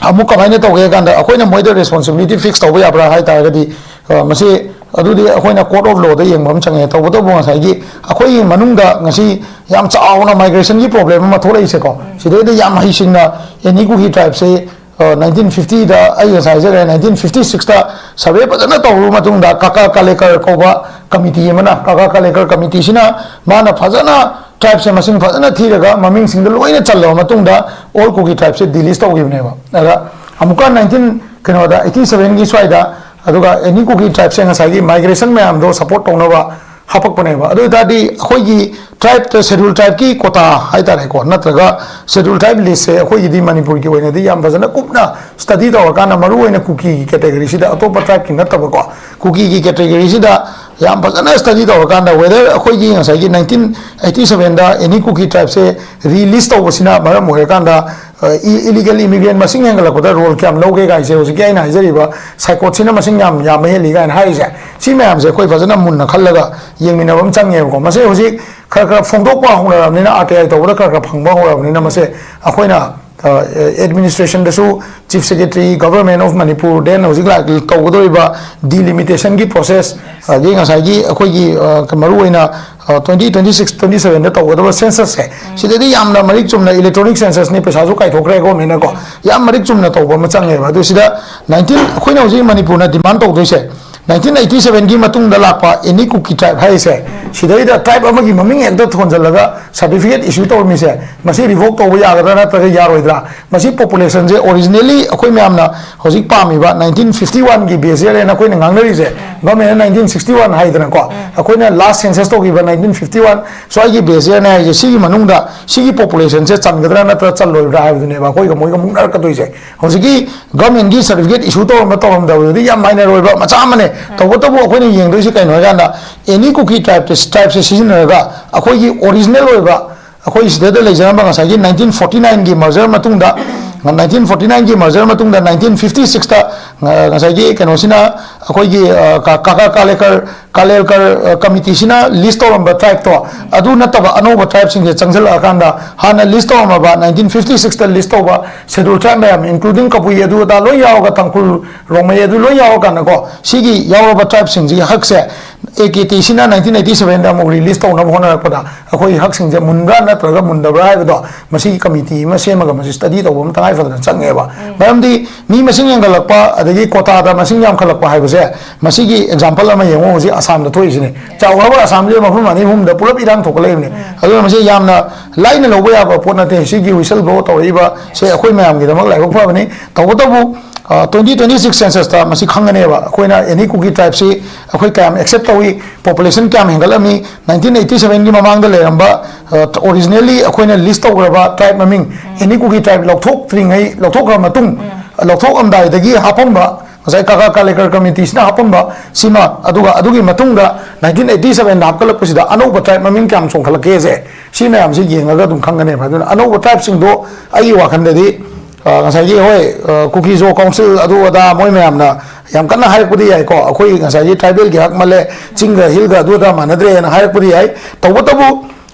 ꯑꯃꯨꯛ ꯀꯃꯥꯏꯅ ꯇꯧꯒꯦ ꯍꯥꯏ ꯀꯥꯟꯗ, ꯑꯩꯈꯣꯏꯅ ꯃꯣꯏꯗ ꯔꯦꯁꯄꯣꯟꯁꯤꯕꯤꯂꯤꯇꯤ ꯐꯤꯛꯁ ꯇꯧꯕ ꯌꯥꯕ꯭ꯔꯥ ꯍꯥꯏ ꯇꯥꯔꯒꯗꯤ, ꯑ, ꯃꯁꯤ ꯑꯗꯨꯗꯤ ꯑꯩꯈꯣꯏꯅ ꯀꯣꯔꯠ ꯑꯣꯐ ꯂꯣꯗ ꯌꯦꯡꯕ ꯑꯃ ꯆꯪꯉꯦ꯫ ꯇꯧꯕꯇꯕꯨ ꯉꯁꯥꯏꯒꯤ ꯑꯩꯈꯣꯏꯒꯤ ꯃꯅꯨꯡꯗ ꯉꯁꯤ ꯌꯥꯝ ꯆꯥꯎꯅ ꯃꯥꯏꯒ꯭ꯔꯦꯁꯟꯒꯤ ꯄ꯭ꯔꯣꯕ꯭ꯂꯦꯝ ꯑꯃ ꯊꯣꯛꯂꯛꯏꯁꯦꯀꯣ, ꯁꯤꯗꯩꯗ ꯌꯥꯝ ꯍꯩꯁꯤꯡꯅ ꯑꯦꯅꯤ ꯀꯨꯀꯤ ꯇ꯭ꯔꯥꯏꯕꯁꯦ, ꯑ, ꯅꯥꯏꯟꯇꯤꯟ ꯐꯤꯐꯇꯤꯗ ꯑꯩ ꯉꯁꯥꯏ ꯍꯥꯏꯖꯈ꯭ꯔꯦ, ꯅꯥꯏꯟꯇꯤꯟ ꯐꯤꯐꯇꯤ ꯁꯤꯛꯁꯇ ꯁꯔꯚꯦ ꯐꯖꯅ ꯇꯧꯔꯕ ꯃꯇꯨꯡꯗ ꯀꯥꯀꯥ ꯀꯥꯂꯦꯀꯔ ꯀꯧꯕ ꯀꯃꯤꯇꯤ ꯑꯃꯅ, ꯀꯥꯀꯥ ꯀꯥꯂꯦꯀꯔ ꯀꯃꯤꯇꯤꯁꯤꯅ ꯃꯥꯅ ꯐꯖꯅ ꯇ꯭ꯔꯥꯏꯕꯁꯦ ꯃꯁꯤꯡ ꯐꯖꯅ ꯊꯤꯔꯒ ꯃꯃꯤꯡꯁꯤꯡꯗꯣ ꯂꯣꯏꯅ ꯆꯜꯂꯕ ꯃꯇꯨꯡꯗ ꯑꯣꯜ ꯀꯨꯀꯤ ꯇ꯭ꯔꯥꯏꯕꯁꯦ ꯗꯤꯂꯤꯁ ꯇꯧꯈꯤꯕꯅꯦꯕ꯫ ꯑꯗ ꯑꯃꯨꯛꯀ ꯅꯥꯏꯟꯇꯤꯟ, ꯀꯩꯅꯣꯗ, ꯑꯩꯠꯇꯤ ꯁꯚꯦꯟꯒꯤ ꯁ꯭ꯋꯥꯏꯗ, ꯑꯗꯨꯒ ꯑꯦꯅꯤ ꯀꯨꯀꯤ ꯇ꯭ꯔꯥꯏꯕꯁꯦ ꯉꯁꯥꯏꯒꯤ ꯃꯥꯏꯒ꯭ꯔꯦꯁꯟ ꯃꯌꯥꯝꯗꯣ ꯁꯄꯣꯔꯠ ꯇꯧꯅꯕ ꯍꯥꯄꯛꯄꯅꯦꯕ꯫ ꯑꯗꯨ ꯑꯣꯏꯇꯥꯔꯗꯤ ꯑꯩꯈꯣꯏꯒꯤ ꯇ꯭ꯔꯥꯏꯕꯇ, ꯁꯦꯗ꯭ꯌꯨꯜ ꯇ꯭ꯔꯥꯏꯕꯀꯤ ꯀꯣꯇꯥ ꯍꯥꯏꯇꯥꯔꯦꯀꯣ, ꯅꯠꯇ꯭ꯔꯒ ꯁꯦꯗ꯭ꯌꯨꯜ ꯇ꯭ꯔꯥꯏꯕ ꯂꯤꯁꯁꯦ ꯑꯩꯈꯣꯏꯒꯤꯗꯤ ꯃꯅꯤꯄꯨꯔꯒꯤ ꯑꯣꯏꯅꯗꯤ ꯌꯥꯝ ꯐꯖꯅ ꯀꯨꯞꯅ ꯁ꯭ꯇꯗꯤ ꯇꯧꯔꯀꯥꯟꯗ, ꯃꯔꯨꯑꯣꯏꯅ ꯀꯨꯀꯤꯒꯤ ꯀꯦꯇꯦꯒꯣꯔꯤꯁꯤꯗ, ꯑꯇꯣꯞꯄ ꯇ꯭ꯔꯥꯏꯕꯀꯤ ꯅꯠꯇꯕꯀꯣ, ꯀꯨꯀꯤꯒꯤ ꯀꯦꯇꯦꯒꯣꯔꯤꯁꯤꯗ ꯌꯥꯝ ꯐꯖꯅ ꯁ꯭ꯇꯗꯤ ꯇꯧꯔꯀꯥꯟꯗ, ꯋꯦꯗꯔ ꯑꯩꯈꯣꯏꯒꯤ ꯉꯁꯥꯏꯒꯤ ꯅꯥꯏꯟꯇꯤꯟ ꯑꯩꯠꯇꯤ ꯁꯚꯦꯟꯗ ꯑꯦꯅꯤ ꯀꯨꯀꯤ ꯇ꯭ꯔꯥꯏꯕꯁꯦ ꯔꯤꯂꯤꯁ ꯇꯧꯕꯁꯤꯅ ꯃꯔꯝ ꯑꯣꯏꯔꯀꯥꯟꯗ, ꯑ, ꯏ-, ꯏꯂꯤꯒꯦꯜ ꯏꯃꯤꯒ꯭ꯔꯦꯟ ꯃꯁꯤꯡ ꯍꯦꯟꯒꯠꯂꯛꯄꯗ ꯔꯣꯜ ꯀꯌꯥꯝ ꯂꯧꯒꯦ ꯀꯥꯏꯁꯦ, ꯍꯧꯖꯤꯛꯀꯤ ꯑꯩꯅ ꯍꯥꯏꯖꯔꯤꯕ ꯁꯥꯏꯀꯣꯠꯁꯤꯅ ꯃꯁꯤꯡ ꯌꯥꯝ ꯌꯥꯝꯕ ꯍꯦꯜꯂꯤ ꯀꯥꯏꯅ ꯍꯥꯏꯔꯤꯁꯦ, ꯁꯤ ꯃꯌꯥꯝꯁꯦ ꯑꯩꯈꯣꯏ ꯐꯖꯅ ꯃꯨꯟꯅ ꯈꯜꯂꯒ ꯌꯦꯡꯃꯤꯟꯅꯕ ꯑꯃ ꯆꯪꯉꯦꯕꯀꯣ꯫ ꯃꯁꯤ ꯍꯧꯖꯤꯛ ꯈꯔ ꯈꯔ ꯐꯣꯡꯗꯣꯛꯄ ꯍꯧꯅꯔꯕꯅꯤꯅ, ꯑꯥꯔ ꯇꯤ ꯑꯥꯏ ꯇꯧꯕꯗ ꯈꯔ ꯈꯔ ꯐꯪꯕ ꯍꯧꯔꯕꯅꯤꯅ, ꯃꯁꯦ ꯑꯩꯈꯣꯏꯅ, ꯑ, ꯑꯦꯗꯃꯤꯅꯤꯁꯇ꯭ꯔꯦꯁꯟꯗꯁꯨ, chief secretary, government of Manipur, then ꯍꯧꯖꯤꯛ ꯂꯥꯛ-, ꯇꯧꯒꯗꯧꯔꯤꯕ ꯗꯤꯂꯤꯃꯤꯇꯦꯁꯟꯒꯤ ꯄ꯭ꯔꯣꯁꯦꯁ, ꯑꯗꯒꯤ ꯉꯁꯥꯏꯒꯤ ꯑꯩꯈꯣꯏꯒꯤ, ꯑ, ꯃꯔꯨꯑꯣꯏꯅ, ꯑ, ꯇ꯭ꯋꯦꯟꯇꯤ ꯇ꯭ꯋꯦꯟꯇꯤ ꯁꯤꯛꯁ, ꯇ꯭ꯋꯦꯟꯇꯤ ꯁꯚꯦꯟꯗ ꯇꯧꯒꯗꯕ ꯁꯦꯟꯁꯁꯁꯦ, ꯁꯤꯗꯗꯤ ꯌꯥꯝꯅ ꯃꯔꯤꯛ ꯆꯨꯝꯅ, ꯏꯂꯦꯛꯇ꯭ꯔꯣꯅꯤꯛ ꯁꯦꯟꯁꯁꯅꯤ, ꯄꯩꯁꯥꯁꯨ ꯀꯥꯏꯊꯣꯛꯈ꯭ꯔꯦ ꯒꯣꯔꯃꯦꯟꯅꯀꯣ, ꯌꯥꯝ ꯃꯔꯤꯛ ꯆꯨꯝꯅ ꯇꯧꯕ ꯑꯃ ꯆꯪꯉꯦꯕ꯫ ꯑꯗꯨ ꯁꯤꯗ ꯅꯥꯏꯟꯇꯤꯟ, ꯑꯩꯈꯣꯏꯅ ꯍꯧꯖꯤꯛ ꯃꯅꯤꯄꯨꯔꯅ ꯗꯤꯃꯥꯟ ꯇꯧꯗꯣꯏꯁꯦ, ꯅꯥꯏꯟꯇꯤꯟ ꯑꯩꯠꯇꯤ ꯁꯚꯦꯟꯒꯤ ꯃꯇꯨꯡꯗ ꯂꯥꯛꯄ ꯑꯦꯅꯤ ꯀꯨꯀꯤ ꯇ꯭ꯔꯥꯏꯕ ꯍꯥꯏꯔꯤꯁꯦ, ꯁꯤꯗꯩꯗ tribe ꯑꯃꯒꯤ ꯃꯃꯤꯡ ꯍꯦꯛꯇ ꯊꯣꯟꯖꯜꯂꯒ certificate issue ꯇꯧꯔꯝꯃꯤꯁꯦ, ꯃꯁꯤ revoke ꯇꯧꯕ ꯌꯥꯒꯗ꯭ꯔꯥ ꯅꯠꯇ꯭ꯔꯒ ꯌꯥꯔꯣꯏꯗ꯭ꯔꯥ? ꯃꯁꯤ populationꯁꯦ originally ꯑꯩꯈꯣꯏ ꯃꯌꯥꯝꯅ ꯍꯧꯖꯤꯛ ꯄꯥꯝꯃꯤꯕ nineteen fifty oneꯒꯤ base yearꯅ ꯑꯩꯈꯣꯏꯅ ꯉꯥꯡꯅꯔꯤꯁꯦ, governmentꯅ nineteen sixty one ꯍꯥꯏꯗꯅꯀꯣ, ꯑꯩꯈꯣꯏꯅ last census ꯇꯧꯈꯤꯕ nineteen fifty one ꯁ꯭ꯋꯥꯏꯒꯤ base yearꯅꯦ ꯍꯥꯏꯁꯦ, ꯁꯤꯒꯤ ꯃꯅꯨꯡꯗ ꯁꯤꯒꯤ populationꯁꯦ ꯆꯟꯒꯗ꯭ꯔꯥ ꯅꯠꯇ꯭ꯔꯒ ꯆꯜꯂꯣꯏꯗ꯭ꯔꯥ ꯍꯥꯏꯕꯗꯨꯅꯦꯕ ꯑꯩꯈꯣꯏꯒ ꯃꯣꯏꯒ ꯃꯨꯛꯅꯔꯛꯀꯗꯣꯏꯁꯦ꯫ ꯍꯧꯖꯤꯛꯀꯤ governmentꯀꯤ certificate issue ꯇꯧꯔꯝꯕ ꯇꯧꯔꯝꯗꯕꯗꯨꯗꯤ ꯌꯥꯝ minor ꯑꯣꯏꯕ ꯃꯆꯥ ꯑꯃꯅꯦ꯫ ꯇꯧꯕꯇꯕꯨ ꯑꯩꯈꯣꯏꯅ ꯌꯦꯡꯗꯣꯏꯁꯦ ꯀꯩꯅꯣ ꯍꯥꯏꯀꯥꯟꯗ, any Kuki tribe tribeꯁꯦ ꯁꯤꯖꯤꯟꯅꯔꯒ ꯑꯩꯈꯣꯏꯒꯤ original ꯑꯣꯏꯕ, ꯑꯩꯈꯣꯏ ꯁꯤꯗ ꯂꯩꯖꯔꯝꯕ ꯉꯁꯥꯏꯒꯤ nineteen forty nineꯒꯤ merger ꯃꯇꯨꯡꯗ, nineteen forty nineꯒꯤ merger ꯃꯇꯨꯡꯗ nineteen fifty sixꯇ ꯉꯁꯥꯏꯒꯤ ꯀꯩꯅꯣꯁꯤꯅ, ꯑꯩꯈꯣꯏꯒꯤ ꯀꯥꯀꯥ ꯀꯥꯂꯦꯀꯔ ꯀꯥꯂꯦꯜꯀꯔ committeeꯁꯤꯅ list ꯇꯧꯔꯝꯕ tribeꯇꯣ, ꯑꯗꯨ ꯅꯠꯇꯕ ꯑꯅꯧꯕ tribeꯁꯤꯡꯁꯦ ꯆꯪꯁꯤꯜꯂꯛꯑꯀꯥꯟꯗ, ꯍꯥꯟꯅ list ꯇꯧꯔꯝꯃꯕ nineteen fifty sixꯇ list ꯇꯧꯕ schedule tribe ꯃꯌꯥꯝ, including ꯀꯕꯨꯏ ꯑꯗꯨ ꯑꯗꯥ ꯂꯣꯏ ꯌꯥꯎꯔꯒ, ꯇꯥꯡꯈꯨꯜ, ꯔꯣꯡꯃꯩ ꯑꯗꯨ ꯂꯣꯏ ꯌꯥꯎꯔꯀꯥꯟꯗꯀꯣ, ꯁꯤꯒꯤ ꯌꯥꯎꯔꯕ tribeꯁꯤꯡꯁꯤꯒꯤ ꯍꯛꯁꯦ AKTꯁꯤꯅ nineteen eighty sevenꯗ ꯑꯃꯨꯛ release ꯇꯧꯅꯕ ꯍꯣꯠꯅꯔꯛꯄꯗ ꯑꯩꯈꯣꯏꯒꯤ ꯍꯛꯁꯤꯡꯁꯦ ꯃꯨꯟꯕ꯭ꯔꯥ ꯅꯠꯇ꯭ꯔꯒ ꯃꯨꯟꯗꯕ꯭ꯔꯥ ꯍꯥꯏꯕꯗꯣ ꯃꯁꯤꯒꯤ committee ꯑꯃ ꯁꯦꯝꯃꯒ ꯃꯁꯤ study ꯇꯧꯕ ꯑꯃ ꯇꯉꯥꯏ ꯐꯗꯅ ꯆꯪꯉꯦꯕ꯫ ꯃꯔꯝꯗꯤ ꯃꯤ ꯃꯁꯤꯡ ꯍꯦꯟꯒꯠꯂꯛꯄ, ꯑꯗꯒꯤ quotaꯗ ꯃꯁꯤꯡ ꯌꯥꯝꯈꯠꯂꯛꯄ ꯍꯥꯏꯕꯁꯦ, ꯃꯁꯤꯒꯤ example ꯑꯃ ꯌꯦꯡꯉꯣ, ꯍꯧꯖꯤꯛ ꯑꯁꯥꯝꯗ ꯊꯣꯛꯏꯁꯤꯅꯦ꯫ ꯆꯥꯎꯈ꯭ꯔꯕ ꯑꯁꯥꯝꯁꯤꯗ ꯃꯐꯝ ꯑꯅꯤ ꯑꯍꯨꯝꯗ ꯄꯨꯂꯞ ꯏꯔꯥꯡ ꯊꯣꯛꯀꯠꯂꯛꯏꯕꯅꯦ꯫ ꯑꯗꯨꯅ ꯃꯁꯤ ꯌꯥꯝꯅ ꯂꯥꯏꯅ ꯂꯧꯕ ꯌꯥꯕ ꯄꯣꯠ ꯅꯠꯇꯦ꯫ ꯁꯤꯒꯤ whistle blow ꯇꯧꯔꯛꯏꯕ ꯁꯦ ꯑꯩꯈꯣꯏ ꯃꯌꯥꯝꯒꯤꯗꯃꯛ ꯂꯥꯏꯕꯛ ꯐꯕꯅꯤ꯫ ꯇꯧꯕꯇꯕꯨ twenty twenty six censusꯇ ꯃꯁꯤ ꯈꯪꯒꯅꯦꯕ, ꯑꯩꯈꯣꯏꯅ any Kuki tribeꯁꯤ ꯑꯩꯈꯣꯏ ꯀꯌꯥꯝ accept ꯇꯧꯏ, population ꯀꯌꯥꯝ ꯍꯦꯟꯒꯠꯂꯝꯃꯤ, nineteen eighty sevenꯒꯤ ꯃꯃꯥꯡꯗ ꯂꯩꯔꯝꯕ originally ꯑꯩꯈꯣꯏꯅ list ꯇꯧꯈ꯭ꯔꯕ tribe ꯃꯃꯤꯡ, any Kuki tribe ꯂꯧꯊꯣꯛꯇ꯭ꯔꯤꯉꯩ, ꯂꯧꯊꯣꯛꯈ꯭ꯔ ꯃꯇꯨꯡ, ꯂꯧꯊꯣꯛꯑꯝꯗꯥꯏꯗꯒꯤ ꯍꯥꯞꯄꯝꯕ, ꯉꯁꯥꯏ ꯀꯥꯀꯥ ꯀꯥꯂꯦꯀꯔ committeeꯁꯤꯅ ꯍꯥꯞꯄꯝꯕ ꯁꯤꯃ, ꯑꯗꯨꯒ ꯑꯗꯨꯒꯤ ꯃꯇꯨꯡꯗ nineteen eighty sevenꯗ ꯍꯥꯞꯀꯠꯂꯛꯄꯁꯤꯗ ꯑꯅꯧꯕ tribe ꯃꯃꯤꯡ ꯀꯌꯥꯝ ꯆꯣꯡꯈꯠꯂꯛꯀꯦꯁꯦ, ꯁꯤ ꯃꯌꯥꯝꯁꯤ ꯌꯦꯡꯉꯒ ꯑꯗꯨꯝ ꯈꯪꯒꯅꯦꯕ꯫ ꯑꯗꯨꯅ ꯑꯅꯧꯕ tribeꯁꯤꯡꯗꯣ ꯑꯩꯒꯤ ꯋꯥꯈꯜꯗꯗꯤ, ꯉꯁꯥꯏꯒꯤ, ꯍꯣꯏ, Kuki Zo Council ꯑꯗꯨ ꯑꯗꯥ ꯃꯣꯏ ꯃꯌꯥꯝꯅ ꯌꯥꯝ ꯀꯟꯅ ꯍꯥꯏꯔꯛꯄꯗꯤ ꯌꯥꯏꯀꯣ, ꯑꯩꯈꯣꯏ ꯉꯁꯥꯏꯒꯤ tribalꯒꯤ ꯍꯛ ꯃꯥꯜꯂꯦ, ꯆꯤꯡꯒ hillꯒ ꯑꯗꯨ ꯑꯗꯥ ꯃꯥꯟꯅꯗ꯭ꯔꯦꯅ ꯍꯥꯏꯔꯛꯄꯗꯤ ꯌꯥꯏ꯫ ꯇꯧꯕꯇꯕꯨ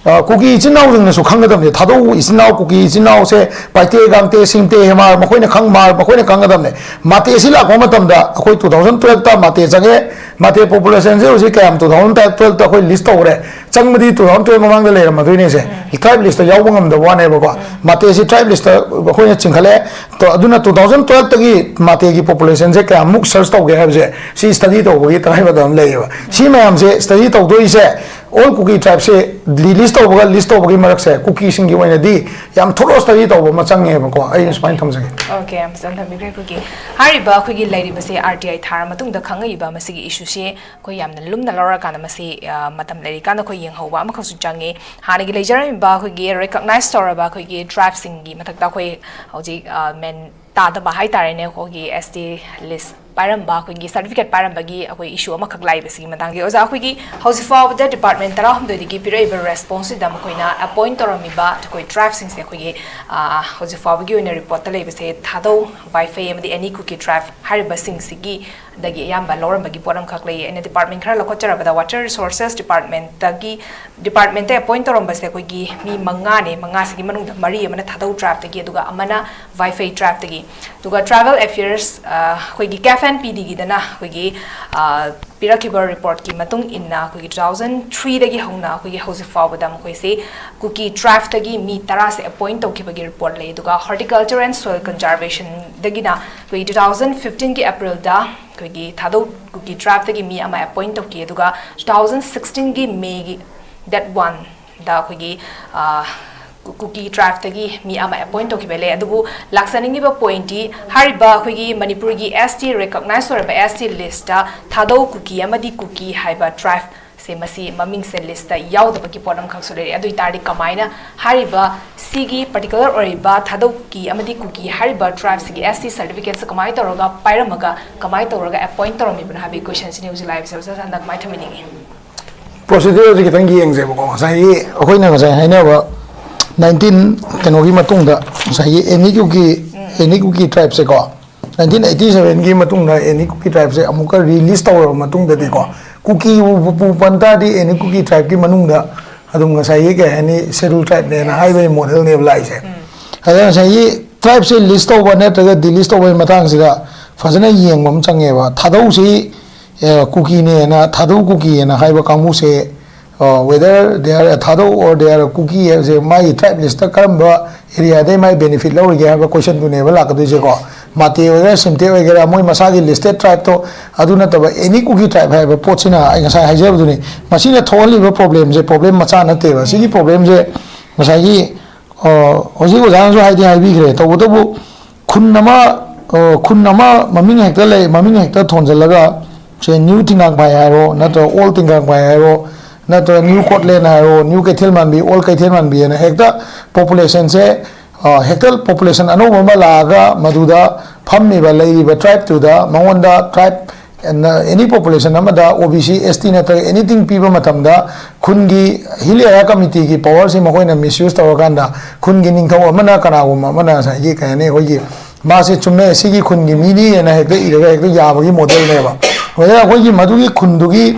ꯀꯨꯀꯤ ꯏꯆꯤꯟ ꯏꯅꯥꯎꯁꯤꯡꯅꯁꯨ ꯈꯪꯒꯗꯕꯅꯤ꯫ ꯊꯥꯗꯧ ꯏꯆꯤꯟ ꯏꯅꯥꯎ, ꯀꯨꯀꯤ ꯏꯆꯤꯟ ꯏꯅꯥꯎꯁꯦ ꯄꯥꯏꯇꯦ, ꯒꯥꯡꯇꯦ, ꯁꯤꯡꯇꯦ, ꯍꯦꯃꯥꯔ, ꯃꯈꯣꯏꯅ ꯈꯪ-, ꯃꯥꯔ, ꯃꯈꯣꯏꯅ ꯈꯪꯒꯗꯕꯅꯤ꯫ ꯃꯥꯇꯦ ꯑꯁꯤ ꯂꯥꯛꯄ ꯃꯇꯝꯗ ꯑꯩꯈꯣꯏ two thousand twelveꯇ ꯃꯥꯇꯦ ꯆꯪꯉꯦ꯫ ꯃꯥꯇꯦ populationꯁꯦ ꯍꯧꯖꯤꯛ ꯀꯌꯥꯝ two thousand twelveꯇ ꯑꯩꯈꯣꯏ list ꯇꯧꯈ꯭ꯔꯦ꯫ ꯆꯪꯕꯗꯤ two thousand twelve ꯃꯃꯥꯡꯗ ꯂꯩꯔꯝꯃꯗꯣꯏꯅꯦꯁꯦ꯫ Tribe listꯇ ꯌꯥꯎꯕ ꯉꯝꯗꯕ ꯋꯥꯅꯦꯕꯀꯣ꯫ ꯃꯥꯇꯦꯁꯤ tribe listꯇ ꯑꯩꯈꯣꯏꯅ ꯆꯤꯡꯈꯠꯂꯦ꯫ ꯇꯣ-, ꯑꯗꯨꯅ two thousand twelveꯇꯒꯤ ꯃꯥꯇꯦꯒꯤ populationꯁꯦ ꯀꯌꯥꯃꯨꯛ search ꯇꯧꯒꯦ ꯍꯥꯏꯕꯁꯦ ꯁꯤ study ꯇꯧꯕꯒꯤ ꯇꯉꯥꯏꯐꯗꯕ ꯑꯃ ꯂꯩꯌꯦꯕ꯫ ꯁꯤ ꯃꯌꯥꯝꯁꯦ study ꯇꯧꯗꯣꯏꯁꯦ ꯑꯣꯜ ꯀꯨꯀꯤ ꯇ꯭ꯔꯥꯏꯕꯁꯦ ꯂꯤꯁ ꯇꯧꯕꯒ ꯂꯤꯁ ꯇꯧꯕꯒꯤ ꯃꯔꯛꯁꯦ ꯀꯨꯀꯤꯁꯤꯡꯒꯤ ꯑꯣꯏꯅꯗꯤ ꯌꯥꯝ ꯊꯣꯔꯣ ꯁ꯭ꯇꯗꯤ ꯇꯧꯕ ꯑꯃ ꯆꯪꯉꯦꯕꯀꯣ꯫ ꯑꯩꯅ ꯁꯨꯃꯥꯏꯅ ꯊꯝꯖꯒꯦ꯫ ꯑꯣꯀꯦ, ꯌꯥꯝ ꯐꯖꯅ ꯊꯝꯕꯤꯈ꯭ꯔꯦ꯫ ꯑꯩꯈꯣꯏꯒꯤ ꯍꯥꯏꯔꯤꯕ ꯑꯩꯈꯣꯏꯒꯤ ꯂꯩꯔꯤꯕꯁꯦ ꯑꯥꯔ ꯇꯤ ꯑꯥꯏ ꯊꯥꯔ ꯃꯇꯨꯡꯗ ꯈꯪꯉꯛꯏꯕ ꯃꯁꯤꯒꯤ ꯏꯁꯨꯁꯦ ꯑꯩꯈꯣꯏ ꯌꯥꯝꯅ ꯂꯨꯝꯅ ꯂꯧꯔꯀꯥꯟꯗ ꯃꯁꯤ ꯃꯇꯝ ꯂꯩꯔꯤꯀꯥꯟꯗ ꯑꯩꯈꯣꯏ ꯌꯦꯡꯍꯧꯕ ꯑꯃꯈꯛꯁꯨ ꯆꯪꯉꯤ꯫ ꯍꯥꯟꯅꯒꯤ ꯂꯩꯖꯔꯝꯃꯤꯕ ꯑꯩꯈꯣꯏꯒꯤ ꯔꯤꯀꯛꯅꯥꯏꯁ ꯇꯧꯔꯕ ꯑꯩꯈꯣꯏꯒꯤ ꯇ꯭ꯔꯥꯏꯕꯁꯤꯡꯒꯤ ꯃꯊꯛꯇ ꯑꯩꯈꯣꯏ ꯍꯧꯖꯤꯛ ꯃꯦꯟ ꯇꯥꯗꯕ ꯍꯥꯏꯇꯥꯔꯦꯅꯦ, ꯑꯩꯈꯣꯏꯒꯤ ꯑꯦꯁ ꯇꯤ ꯂꯤꯁ ꯄꯥꯏꯔꯝꯕ, ꯑꯩꯈꯣꯏꯒꯤ ꯁꯥꯔꯇꯤꯐꯤꯀꯦꯠ ꯄꯥꯏꯔꯝꯕꯒꯤ ꯑꯩꯈꯣꯏ ꯏꯁꯨ ꯑꯃꯈꯛ ꯂꯥꯛꯏꯕꯁꯤꯒꯤ ꯃꯇꯥꯡꯗ꯫ ꯑꯣꯖꯥ, ꯑꯩꯈꯣꯏꯒꯤ ꯍꯧꯖꯤꯛ ꯐꯥꯎꯕꯗ ꯗꯤꯄꯥꯔꯠꯃꯦꯟ ꯇꯔꯥꯍꯨꯝꯗꯣꯏꯗꯒꯤ ꯄꯤꯔꯛꯏꯕ ꯔꯦꯁꯄꯣꯟꯁꯁꯤꯗ ꯃꯈꯣꯏꯅ ꯑꯦꯄꯣꯏꯟ ꯇꯧꯔꯝꯃꯤꯕ ꯑꯩꯈꯣꯏ ꯇ꯭ꯔꯥꯏꯕꯁꯤꯡꯁꯦ ꯑꯩꯈꯣꯏꯒꯤ ꯍꯧꯖꯤꯛ ꯐꯥꯎꯕꯒꯤ ꯑꯣꯏꯅ ꯔꯤꯄꯣꯔꯠꯇ ꯂꯩꯕꯁꯦ ꯊꯥꯗꯧ, ꯋꯥꯏꯐꯩ ꯑꯃꯗꯤ ꯑꯦꯅꯤ ꯀꯨꯀꯤ ꯇ꯭ꯔꯥꯏꯕ ꯍꯥꯏꯔꯤꯕꯁꯤꯡꯁꯤꯒꯤ ꯗꯒꯤ ꯑꯌꯥꯝꯕ ꯂꯧꯔꯝꯕꯒꯤ ꯄꯣꯠ ꯑꯃꯈꯛ ꯂꯩꯌꯦ꯫ ꯑꯩꯅ ꯗꯤꯄꯥꯔꯠꯃꯦꯟ ꯈꯔ ꯂꯧꯈꯠꯆꯔꯕꯗ ꯋꯥꯇꯔ ꯔꯤꯁꯣꯔꯁꯦꯁ ꯗꯤꯄꯥꯔꯠꯃꯦꯟꯇꯒꯤ ꯗꯤꯄꯥꯔꯠꯃꯦꯟꯇ ꯑꯦꯄꯣꯏꯟ ꯇꯧꯔꯝꯕꯁꯦ ꯑꯩꯈꯣꯏꯒꯤ ꯃꯤ ꯃꯉꯥꯅꯦ꯫ ꯃꯉꯥꯁꯤꯒꯤ ꯃꯅꯨꯡꯗ ꯃꯔꯤ ꯑꯃꯅ ꯊꯥꯗꯧ ꯇ꯭ꯔꯥꯏꯕꯇꯒꯤ, ꯑꯗꯨꯒ ꯑꯃꯅ ꯋꯥꯏꯐꯩ ꯇ꯭ꯔꯥꯏꯕꯇꯒꯤ꯫ ꯑꯗꯨꯒ ꯇ꯭ꯔꯥꯏꯕꯦꯜ ꯑꯦꯐꯤꯌꯔꯁ ꯑꯩꯈꯣꯏꯒꯤ ꯀꯦꯐ ꯑꯦꯟ ꯄꯤ ꯗꯤꯒꯤꯗꯅ ꯑꯩꯈꯣꯏꯒꯤ ꯄꯤꯔꯛꯈꯤꯕ ꯔꯤꯄꯣꯔꯠꯀꯤ ꯃꯇꯨꯡ ꯏꯟꯅ ꯑꯩꯈꯣꯏꯒꯤ ꯇꯨ ꯊꯥꯎꯖꯟ ꯊ꯭ꯔꯤꯗꯒꯤ ꯍꯧꯅ ꯑꯩꯈꯣꯏꯒꯤ ꯍꯧꯖꯤꯛ ꯐꯥꯎꯕꯗ ꯃꯈꯣꯏꯁꯤ ꯀꯨꯀꯤ ꯇ꯭ꯔꯥꯏꯕꯇꯒꯤ ꯃꯤ ꯇꯔꯥꯁꯦ ꯑꯦꯄꯣꯏꯟ ꯇꯧꯈꯤꯕꯒꯤ ꯔꯤꯄꯣꯔꯠ ꯂꯩ꯫ ꯑꯗꯨꯒ ꯍꯣꯔꯇꯤꯀꯜꯆꯔ ꯑꯦꯟ ꯁꯣꯏꯜ ꯀꯟꯖꯥꯔꯕꯦꯁꯟꯗꯒꯤꯅ ꯑꯩꯈꯣꯏꯒꯤ ꯇꯨ ꯊꯥꯎꯖꯟ ꯐꯤꯐꯇꯤꯟꯒꯤ ꯑꯦꯄ꯭ꯔꯤꯜꯗ ꯑꯩꯈꯣꯏꯒꯤ ꯊꯥꯗꯧ ꯀꯨꯀꯤ ꯇ꯭ꯔꯥꯏꯕꯇꯒꯤ ꯃꯤ ꯑꯃ ꯑꯦꯄꯣꯏꯟ ꯇꯧꯈꯤ꯫ ꯑꯗꯨꯒ ꯇꯨ ꯊꯥꯎꯖꯟ ꯁꯤꯛꯁꯇꯤꯟꯒꯤ ꯃꯦꯒꯤ ꯗꯦꯠ ꯋꯥꯟꯗ ꯑꯩꯈꯣꯏꯒꯤ ꯀꯨꯀꯤ ꯇ꯭ꯔꯥꯏꯕꯇꯒꯤ ꯃꯤ ꯑꯃ ꯑꯦꯄꯣꯏꯟ ꯇꯧꯈꯤꯕ ꯂꯩ꯫ ꯑꯗꯨꯕꯨ ꯂꯥꯛꯆꯅꯤꯡꯉꯤꯕ ꯄꯣꯏꯟꯠꯇꯤ ꯍꯥꯏꯔꯤꯕ ꯑꯩꯈꯣꯏꯒꯤ ꯃꯅꯤꯄꯨꯔꯒꯤ ꯑꯦꯁ ꯇꯤ ꯔꯤꯀꯛꯅꯥꯏꯁ ꯑꯣꯏꯔꯕ ꯑꯦꯁ ꯇꯤ ꯂꯤꯁꯇ ꯊꯥꯗꯧ ꯀꯨꯀꯤ ꯑꯃꯗꯤ ꯀꯨꯀꯤ ꯍꯥꯏꯕ ꯇ꯭ꯔꯥꯏꯕꯁꯦ ꯃꯁꯤ ꯃꯃꯤꯡꯁꯦ ꯂꯤꯁꯇ ꯌꯥꯎꯗꯕꯒꯤ ꯄꯣꯠ ꯑꯃꯈꯛꯁꯨ ꯂꯩꯔꯦ꯫ ꯑꯗꯨ ꯑꯣꯏꯇꯥꯔꯗꯤ ꯀꯃꯥꯏꯅ ꯍꯥꯏꯔꯤꯕ ꯁꯤꯒꯤ ꯄꯥꯔꯇꯤꯀꯨꯂꯔ ꯑꯣꯏꯔꯤꯕ ꯊꯥꯗꯧ ꯀꯨꯀꯤ ꯑꯃꯗꯤ ꯀꯨꯀꯤ ꯍꯥꯏꯔꯤꯕ ꯇ꯭ꯔꯥꯏꯕꯁꯤꯒꯤ ꯑꯦꯁ ꯇꯤ ꯁꯥꯔꯇꯤꯐꯤꯀꯦꯠꯁꯦ ꯀꯃꯥꯏꯅ ꯇꯧꯔꯒ ꯄꯥꯏꯔꯝꯃꯒ ꯀꯃꯥꯏꯅ ꯇꯧꯔꯒ ꯑꯦꯄꯣꯏꯟ ꯇꯧꯔꯝꯃꯤꯕꯅꯣ ꯍꯥꯏꯕꯒꯤ ꯀꯣꯏꯁꯟꯁꯤꯅꯤ ꯍꯧꯖꯤꯛ ꯂꯥꯛꯏꯕꯁꯦ꯫ ꯑꯣꯖꯥ ꯁꯥꯟꯗ ꯀꯃꯥꯏꯅ ꯊꯝꯕꯤꯅꯤꯡꯉꯤ? ꯄ꯭ꯔꯣꯁꯤꯗ꯭ꯌꯨꯔꯁꯦ ꯈꯤꯇꯪ ꯌꯦꯡꯁꯦꯕꯀꯣ꯫ ꯉꯁꯥꯏꯒꯤ ꯑꯩꯈꯣꯏꯅ ꯉꯁꯥꯏ ꯍꯥꯏꯅꯕ ꯅꯥꯏꯟꯇꯤꯟ ꯀꯩꯅꯣꯒꯤ ꯃꯇꯨꯡꯗ ꯉꯁꯥꯏꯒꯤ ꯑꯦꯅꯤ ꯀꯨꯀꯤ ꯑꯦꯅꯤ ꯀꯨꯀꯤ ꯇ꯭ꯔꯥꯏꯕꯁꯦꯀꯣ, ꯅꯥꯏꯟꯇꯤꯟ ꯑꯩꯠꯇꯤ ꯁꯚꯦꯟꯒꯤ ꯃꯇꯨꯡꯗ ꯑꯦꯅꯤ ꯀꯨꯀꯤ ꯇ꯭ꯔꯥꯏꯕꯁꯦ ꯑꯃꯨꯛꯀ ꯔꯤꯂꯤꯁ ꯇꯧꯔꯕ ꯃꯇꯨꯡꯗꯗꯤꯀꯣ, ꯀꯨꯀꯤꯕꯨ ꯄꯨ ꯄꯟ ꯇꯥꯔꯗꯤ ꯑꯦꯅꯤ ꯀꯨꯀꯤ ꯇ꯭ꯔꯥꯏꯕꯀꯤ ꯃꯅꯨꯡꯗ ꯑꯗꯨꯝ ꯉꯁꯥꯏꯒꯤ ꯀꯩ ꯍꯥꯏꯅꯤ, ꯁꯦꯗꯨꯜ ꯇ꯭ꯔꯥꯏꯕꯅꯦꯅ ꯍꯥꯏꯕꯒꯤ ꯃꯣꯗꯦꯜꯅꯦꯕ ꯂꯥꯛꯏꯁꯦ꯫ ꯑꯗ ꯉꯁꯥꯏꯒꯤ ꯇ꯭ꯔꯥꯏꯕꯁꯦ ꯂꯤꯁ ꯇꯧꯕ ꯅꯠꯇ꯭ꯔꯒ ꯗꯤꯂꯤꯁ ꯇꯧꯕꯒꯤ ꯃꯇꯥꯡꯁꯤꯗ ꯐꯖꯅ ꯌꯦꯡꯕ ꯑꯃ ꯆꯪꯉꯦꯕ꯫ ꯊꯥꯗꯧꯁꯤ ꯑꯦ, ꯀꯨꯀꯤꯅꯦꯅ, ꯊꯥꯗꯧ ꯀꯨꯀꯤꯅ ꯍꯥꯏꯕ ꯀꯥꯡꯕꯨꯁꯦ, whether they are a Thadou or they are a Kuki ꯍꯥꯏꯕꯁꯦ ꯃꯥꯒꯤ ꯇ꯭ꯔꯥꯏꯕ ꯂꯤꯁꯇ ꯀꯔꯝꯕ ꯑꯦꯔꯤꯌꯥꯗꯩ ꯃꯥꯒꯤ ꯕꯦꯅꯤꯐꯤꯠ ꯂꯧꯔꯤꯒꯦ ꯍꯥꯏꯕ ꯀꯣꯏꯁꯟꯗꯨꯅꯦꯕ ꯂꯥꯛꯀꯗꯣꯏꯁꯦꯀꯣ꯫ ꯃꯥꯇꯦ ꯑꯣꯏꯒꯦꯔꯥ, ꯁꯤꯝꯇꯦ ꯑꯣꯏꯒꯦꯔꯥ, ꯃꯣꯏ ꯃꯁꯥꯒꯤ listed tribeꯇꯣ, ꯑꯗꯨ ꯅꯠꯇꯕ any Kuki tribe ꯍꯥꯏꯕ ꯄꯣꯠꯁꯤꯅ, ꯑꯩ ꯉꯁꯥꯏ ꯍꯥꯏꯖꯕꯗꯨꯅꯤ, ꯃꯁꯤꯅ ꯊꯣꯛꯍꯜꯂꯤꯕ problemꯁꯦ problem ꯃꯆꯥ ꯅꯠꯇꯦꯕ꯫ ꯁꯤꯒꯤ problemꯁꯦ ꯉꯁꯥꯏꯒꯤ, ꯑ, ꯍꯧꯖꯤꯛ ꯑꯣꯖꯥꯅꯁꯨ ꯍꯥꯏꯗꯤ ꯍꯥꯏꯕꯤꯈ꯭ꯔꯦ, ꯇꯧꯕꯇꯕꯨ ꯈꯨꯟ ꯑꯃ, ꯑ, ꯈꯨꯟ ꯑꯃ ꯃꯃꯤꯡ ꯍꯦꯛꯇ ꯂꯩ, ꯃꯃꯤꯡ ꯍꯦꯛꯇ ꯊꯣꯟꯖꯜꯂꯒ, ꯁꯦ, ꯅ꯭ꯌꯨ ꯇꯤꯡꯒꯥꯡꯄꯥꯏ ꯍꯥꯏꯔꯣ, ꯅꯠꯇ꯭ꯔꯒ ꯑꯣꯜ ꯇꯤꯡꯒꯥꯡꯄꯥꯏ ꯍꯥꯏꯔꯣ, ꯅꯠꯇ꯭ꯔꯒ ꯅ꯭ꯌꯨ ꯀꯣꯠꯂꯦꯟ ꯍꯥꯏꯔꯣ, ꯅ꯭ꯌꯨ ꯀꯩꯊꯦꯜ ꯃꯥꯟꯕꯤ, ꯑꯣꯜ ꯀꯩꯊꯦꯜ ꯃꯥꯟꯕꯤ ꯍꯥꯏꯅ ꯍꯦꯛꯇ populationꯁꯦ, ꯑ, ꯍꯦꯛꯇ population ꯑꯅꯧꯕ ꯑꯃ ꯂꯥꯛꯑꯒ ꯃꯗꯨꯗ ꯐꯝꯃꯤꯕ, ꯂꯩꯔꯤꯕ tribeꯇꯨꯗ, ꯃꯉꯣꯟꯗ tribe, any population ꯑꯃꯗ OBC, ST ꯅꯠꯇ꯭ꯔꯒ anything ꯄꯤꯕ ꯃꯇꯝꯗ ꯈꯨꯟꯒꯤ hill area committeeꯒꯤ powerꯁꯤ ꯃꯈꯣꯏꯅ misuse ꯇꯧꯔꯀꯥꯟꯗ ꯈꯨꯟꯒꯤ ꯅꯤꯡꯊꯧ ꯑꯃꯅ, ꯀꯅꯥꯒꯨꯝꯕ ꯑꯃꯅ ꯉꯁꯥꯏꯒꯤ ꯀꯩ ꯍꯥꯏꯅꯤ, ꯑꯩꯈꯣꯏꯒꯤ ꯃꯥꯁꯦ ꯆꯨꯝꯃꯦ, ꯁꯤꯒꯤ ꯈꯨꯟꯒꯤ ꯃꯤꯅꯤ ꯍꯥꯏꯅ ꯍꯦꯛꯇ ꯏꯔꯒ ꯍꯦꯛꯇ ꯌꯥꯕꯒꯤ modelꯅꯦꯕ꯫ ꯍꯧꯖꯤꯛ ꯑꯩꯈꯣꯏꯒꯤ ꯃꯗꯨꯒꯤ ꯈꯨꯟꯗꯨꯒꯤ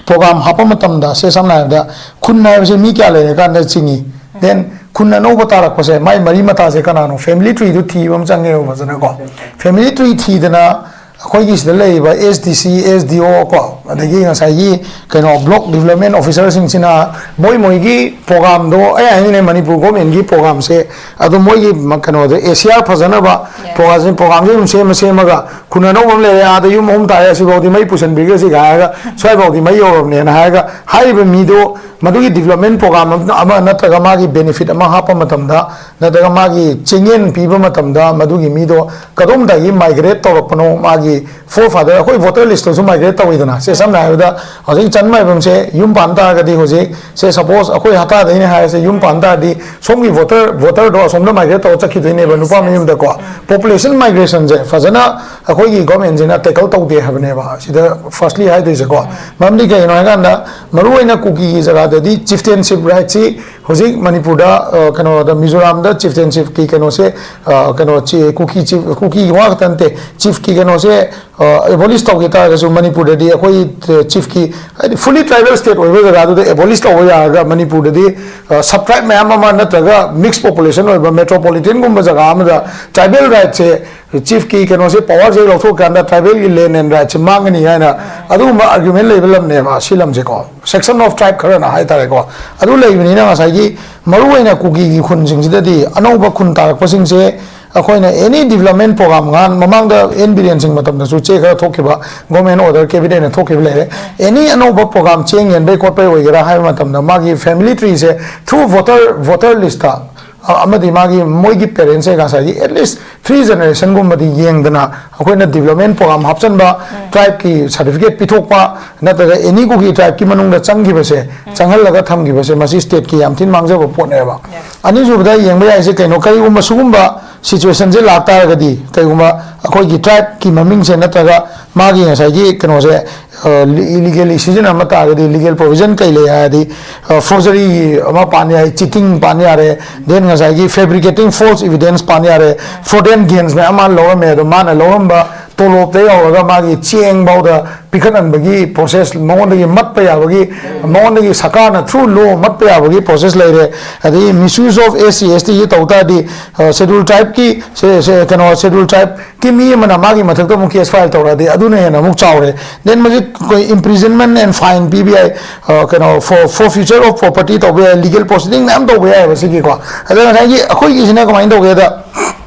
program ꯍꯥꯞꯄ ꯃꯇꯝꯗ, ꯁꯦ, ꯁꯝꯅ ꯍꯥꯏꯔꯕꯗ, ꯈꯨꯟ ꯍꯥꯏꯕꯁꯦ ꯃꯤ ꯀꯌꯥ ꯂꯩꯔꯀꯥꯟꯗ ꯆꯤꯡꯏ? Then ꯈꯨꯟ ꯑꯅꯧꯕ ꯇꯥꯔꯛꯄꯁꯦ, ꯃꯥꯏ ꯃꯔꯤ ꯃꯇꯥꯁꯦ ꯀꯅꯥꯅꯣ? Family treeꯗꯨ ꯊꯤꯕ ꯑꯃ ꯆꯪꯉꯦꯕ ꯐꯖꯅꯀꯣ꯫ Family tree ꯊꯤꯗꯅ ꯑꯩꯈꯣꯏꯒꯤ ꯁꯤꯗ ꯂꯩꯔꯤꯕ SDC, SDO ꯀꯣ, ꯑꯗꯒꯤ ꯉꯁꯥꯏꯒꯤ ꯀꯩꯅꯣ block development officerꯁꯤꯡꯁꯤꯅ ꯃꯣꯏ ꯃꯣꯏꯒꯤ programꯗꯣ, ꯑꯩ ꯍꯥꯏꯅꯤꯡꯉꯦ, ꯃꯅꯤꯄꯨꯔ governmentꯀꯤ programꯁꯦ ꯑꯗꯣ ꯃꯣꯏꯒꯤ ꯃ-, ꯀꯩꯅꯣꯗ, ACR ꯐꯖꯅꯕ programꯁꯦ, programꯁꯦ ꯑꯗꯨꯝ ꯁꯦꯝꯃ ꯁꯦꯝꯃꯒ, ꯈꯨꯟ ꯑꯅꯧꯕ ꯑꯃ ꯂꯩꯔꯦ, ꯑꯥꯗ ꯌꯨꯝ ꯑꯍꯨꯝ ꯇꯥꯔꯦ, ꯑꯁꯤꯐꯥꯎꯗꯤ ꯃꯩ ꯄꯨꯁꯟꯕꯤꯈ꯭ꯔꯁꯤ ꯀꯥꯏ ꯍꯥꯏꯔꯒ, ꯁ꯭ꯋꯥꯏꯐꯥꯎꯗꯤ ꯃꯩ ꯌꯧꯔꯕꯅꯦꯅ ꯍꯥꯏꯔꯒ, ꯍꯥꯏꯔꯤꯕ ꯃꯤꯗꯣ ꯃꯗꯨꯒꯤ development program ꯑꯃ, ꯑꯃ ꯅꯠꯇ꯭ꯔꯒ ꯃꯥꯒꯤ benefit ꯑꯃ ꯍꯥꯞꯄ ꯃꯇꯝꯗ, ꯅꯠꯇ꯭ꯔꯒ ꯃꯥꯒꯤ ꯆꯦꯡꯌꯦꯟ ꯄꯤꯕ ꯃꯇꯝꯗ, ꯃꯗꯨꯒꯤ ꯃꯤꯗꯣ ꯀꯗꯣꯝꯗꯒꯤ migrate ꯇꯧꯔꯛꯄꯅꯣ, ꯃꯥꯒꯤ forefather, ꯑꯩꯈꯣꯏ voter listꯇꯁꯨ migrate ꯇꯧꯋꯤꯗꯅ꯫ ꯁꯦ, ꯁꯝꯅ ꯍꯥꯏꯔꯕꯗ, ꯍꯧꯖꯤꯛ ꯆꯟ ꯃꯥꯏꯕꯝꯁꯦ ꯌꯨꯝ ꯄꯥꯟ ꯇꯥꯔꯒꯗꯤ, ꯍꯧꯖꯤꯛ, ꯁꯦ, suppose ꯑꯩꯈꯣꯏ ꯍꯞꯇꯥꯗꯩꯅꯦ ꯍꯥꯏꯔꯁꯦ, ꯌꯨꯝ ꯄꯥꯟ ꯇꯥꯔꯗꯤ ꯁꯣꯝꯒꯤ voter, voterꯗꯣ ꯑꯁꯣꯝꯗ migrate ꯇꯧꯔ ꯆꯠꯈꯤꯗꯣꯏꯅꯦꯕ, ꯅꯨꯄꯥ ꯃꯌꯨꯝꯗꯀꯣ꯫ Population migrationꯁꯦ ꯐꯖꯅ ꯑꯩꯈꯣꯏꯒꯤ governmentꯁꯤꯅ tackle ꯇꯧꯗꯦ ꯍꯥꯏꯕꯅꯦꯕ ꯁꯤꯗ firstly ꯍꯥꯏꯗꯣꯏꯁꯦꯀꯣ꯫ ꯃꯔꯝꯗꯤ ꯀꯩꯒꯤꯅꯣ ꯍꯥꯏꯀꯥꯟꯗ, ꯃꯔꯨꯑꯣꯏꯅ ꯀꯨꯀꯤꯒꯤ ꯖꯒꯥꯗꯗꯤ chieftainship rightꯁꯤ ꯍꯧꯖꯤꯛ ꯃꯅꯤꯄꯨꯔꯗ, ꯑ, ꯀꯩꯅꯣꯗ, ꯃꯤꯖꯣꯔꯥꯝꯗ chieftainshipꯀꯤ ꯀꯩꯅꯣꯁꯦ, ꯑ, ꯀꯩꯅꯣ, ꯆꯤ-, ꯀꯨꯀꯤ chief, ꯀꯨꯀꯤꯒꯤ ꯋꯥ ꯈꯛꯇ ꯅꯠꯇꯦ, chiefꯀꯤ ꯀꯩꯅꯣꯁꯦ, ꯑ, abolish ꯇꯧꯒꯦ ꯇꯥꯔꯒꯁꯨ ꯃꯅꯤꯄꯨꯔꯗꯗꯤ ꯑꯩꯈꯣꯏ, ꯑ, chiefꯀꯤ, ꯍꯥꯏꯗꯤ fully tribal state ꯑꯣꯏꯕ ꯖꯒꯥꯗꯨꯗ abolish ꯇꯧꯕ ꯌꯥꯔꯒ, ꯃꯅꯤꯄꯨꯔꯗꯗꯤ, ꯑ, sub-tribe ꯃꯌꯥꯝ ꯑꯃ ꯅꯠꯇ꯭ꯔꯒ mixed population ꯑꯣꯏꯕ metropolitanꯒꯨꯝꯕ ꯖꯒꯥ ꯑꯃꯗ tribal rightꯁꯦ, chiefꯀꯤ ꯀꯩꯅꯣꯁꯦ, powerꯁꯦ ꯂꯧꯊꯣꯛꯀꯥꯟꯗ tribalꯒꯤ land and rightꯁꯦ ꯃꯥꯡꯒꯅꯤ ꯍꯥꯏꯅ ꯑꯗꯨꯒꯨꯝꯕ argument ꯂꯩꯕ ꯂꯝꯅꯦꯕ ꯁꯤ ꯂꯝꯁꯦꯀꯣ, section of tribe ꯈꯔꯅ ꯍꯥꯏꯇꯥꯔꯦꯀꯣ꯫ ꯑꯗꯨ ꯂꯩꯕꯅꯤꯅ ꯉꯁꯥꯏꯒꯤ ꯃꯔꯨꯑꯣꯏꯅ ꯀꯨꯀꯤꯒꯤ ꯈꯨꯟꯁꯤꯡꯁꯤꯗꯗꯤ ꯑꯅꯧꯕ ꯈꯨꯟ ꯇꯥꯔꯛꯄꯁꯤꯡꯁꯦ, ꯑꯩꯈꯣꯏꯅ ꯑꯦꯅꯤ ꯗꯤꯕꯂꯞꯃꯦꯟ ꯄ꯭ꯔꯣꯒ꯭ꯔꯥꯝ, ꯉꯍꯥꯟ ꯃꯃꯥꯡꯗ ꯑꯦꯟ ꯕꯤꯔꯦꯟ ꯁꯤꯡ ꯃꯇꯝꯗꯁꯨ ꯆꯦ ꯈꯔ ꯊꯣꯛꯈꯤꯕ, ꯒꯣꯔꯃꯦꯟ ꯑꯣꯔꯗꯔ, ꯀꯦꯕꯤꯅꯦꯠꯅ ꯊꯣꯛꯈꯤꯕ ꯂꯩꯔꯦ꯫ ꯑꯦꯅꯤ ꯑꯅꯧꯕ ꯄ꯭ꯔꯣꯒ꯭ꯔꯥꯝ, ꯆꯦꯡ ꯌꯦꯟꯕꯩ ꯈꯣꯠꯄꯩ ꯑꯣꯏꯒꯦꯔꯥ ꯍꯥꯏꯕ ꯃꯇꯝꯗ, ꯃꯥꯒꯤ ꯐꯦꯃꯤꯂꯤ ꯇ꯭ꯔꯤꯁꯦ ꯊ꯭ꯔꯨ ꯚꯣꯇꯔ ꯚꯣꯇꯔ ꯂꯤꯁꯇ ꯑꯃꯗꯤ ꯃꯥꯒꯤ, ꯃꯣꯏꯒꯤ ꯄꯦꯔꯦꯟꯁꯁꯦ ꯉꯁꯥꯏꯒꯤ ꯑꯦꯠꯂꯤꯁ ꯊ꯭ꯔꯤ ꯖꯦꯅꯦꯔꯦꯁꯟꯒꯨꯝꯕꯗꯤ ꯌꯦꯡꯗꯅ, ꯑꯩꯈꯣꯏꯅ ꯗꯤꯕꯂꯞꯃꯦꯟ ꯄ꯭ꯔꯣꯒ꯭ꯔꯥꯝ ꯍꯥꯞꯆꯟꯕ, ꯇ꯭ꯔꯥꯏꯕꯀꯤ ꯁꯥꯔꯇꯤꯐꯤꯀꯦꯠ ꯄꯤꯊꯣꯛꯄ, ꯅꯠꯇ꯭ꯔꯒ ꯑꯦꯅꯤ ꯀꯨꯀꯤ ꯇ꯭ꯔꯥꯏꯕꯀꯤ ꯃꯅꯨꯡꯗ ꯆꯪꯈꯤꯕꯁꯦ, ꯆꯪꯍꯜꯂꯒ ꯊꯝꯈꯤꯕꯁꯦ, ꯃꯁꯤ ꯁ꯭ꯇꯦꯠꯀꯤ ꯌꯥꯝ ꯊꯤꯅ ꯃꯥꯡꯖꯕ ꯄꯣꯠꯅꯦꯕ꯫ ꯑꯅꯤꯁꯨꯕꯗ ꯌꯦꯡꯕ ꯌꯥꯏꯁꯦ ꯀꯩꯅꯣ, ꯀꯔꯤꯒꯨꯝꯕ ꯁꯤꯒꯨꯝꯕ ꯁꯤꯆꯨꯋꯦꯁꯟꯁꯦ ꯂꯥꯛꯇꯥꯔꯒꯗꯤ, ꯀꯩꯒꯨꯝꯕ ꯑꯩꯈꯣꯏꯒꯤ ꯇ꯭ꯔꯥꯏꯕꯀꯤ ꯃꯃꯤꯡꯁꯦ ꯅꯠꯇ꯭ꯔꯒ ꯃꯥꯒꯤ ꯉꯁꯥꯏꯒꯤ ꯀꯩꯅꯣꯁꯦ, ꯏꯂꯤꯒꯦꯂꯤ ꯁꯤꯖꯤꯟꯅꯔꯝꯕ ꯇꯥꯔꯒꯗꯤ, ꯂꯤꯒꯦꯜ ꯄ꯭ꯔꯣꯚꯤꯖꯟ ꯀꯩ ꯂꯩ ꯍꯥꯏꯔꯗꯤ, ꯐꯣꯔꯖꯔꯤ ꯑꯃ ꯄꯥꯟ ꯌꯥꯏ, ꯆꯤꯇꯤꯡ ꯄꯥꯟ ꯌꯥꯔꯦ, ꯗꯦꯟ ꯉꯁꯥꯏꯒꯤ ꯐꯦꯕ꯭ꯔꯤꯀꯦꯇꯤꯡ ꯐꯣꯜꯁ ꯏꯚꯤꯗꯦꯟꯁ ꯄꯥꯟ ꯌꯥꯔꯦ, ꯐ꯭ꯔꯣꯗꯦꯟ ꯒꯦꯟꯁ ꯃꯌꯥꯝ ꯑꯃ ꯂꯧꯔꯝꯃꯦ꯫ ꯑꯗꯣ ꯃꯥꯅ ꯂꯧꯔꯝꯕ ꯇꯣꯂꯣꯞꯇ ꯌꯧꯔꯒ ꯃꯥꯒꯤ ꯆꯦꯡ ꯐꯥꯎꯗ ꯄꯤꯈꯠꯍꯟꯕꯒꯤ ꯄ꯭ꯔꯣꯁꯦꯁ, ꯃꯉꯣꯟꯗꯒꯤ ꯃꯠꯄ ꯌꯥꯕꯒꯤ, ꯃꯉꯣꯟꯗꯒꯤ ꯁꯔꯀꯥꯔꯅ ꯊ꯭ꯔꯨ ꯂꯣ ꯃꯠꯄ ꯌꯥꯕꯒꯤ ꯄ꯭ꯔꯣꯁꯦꯁ ꯂꯩꯔꯦ꯫ ꯑꯗꯒꯤ ꯃꯤꯁꯌꯨꯁ ꯑꯣꯐ ꯑꯦꯁ ꯁꯤ ꯑꯦꯁ ꯇꯤꯒꯤ ꯇꯧ ꯇꯥꯔꯗꯤ, ꯁꯦꯗꯨꯜ ꯇ꯭ꯔꯥꯏꯕꯀꯤ, ꯀꯩꯅꯣ, ꯁꯦꯗꯨꯜ ꯇ꯭ꯔꯥꯏꯕꯀꯤ ꯃꯤ ꯑꯃꯅ ꯃꯥꯒꯤ ꯃꯊꯛꯇ ꯑꯃꯨꯛ ꯀꯦꯁ ꯐꯥꯏꯜ ꯇꯧꯔꯛꯑꯗꯤ, ꯑꯗꯨꯅ ꯍꯦꯟꯅ ꯑꯃꯨꯛ ꯆꯥꯎꯔꯦ꯫ ꯗꯦꯟ ꯃꯁꯤ ꯑꯩꯈꯣꯏ ꯏꯝꯄ꯭ꯔꯤꯖꯟꯃꯦꯟ ꯑꯦꯟ ꯐꯥꯏꯟ ꯄꯤꯕ ꯌꯥꯏ, ꯑ, ꯀꯩꯅꯣ, for for future of property ꯇꯧꯕ ꯌꯥꯏ, ꯂꯤꯒꯦꯜ ꯄ꯭ꯔꯣꯁꯤꯗꯤꯡ ꯃꯌꯥꯝ ꯇꯧꯕ ꯌꯥꯏꯑꯕ ꯁꯤꯒꯤꯀꯣ꯫ ꯑꯗ ꯉꯁꯥꯏꯒꯤ ꯑꯩꯈꯣꯏꯒꯤꯁꯤꯅ ꯀꯃꯥꯏꯅ ꯇꯧꯒꯦꯗ,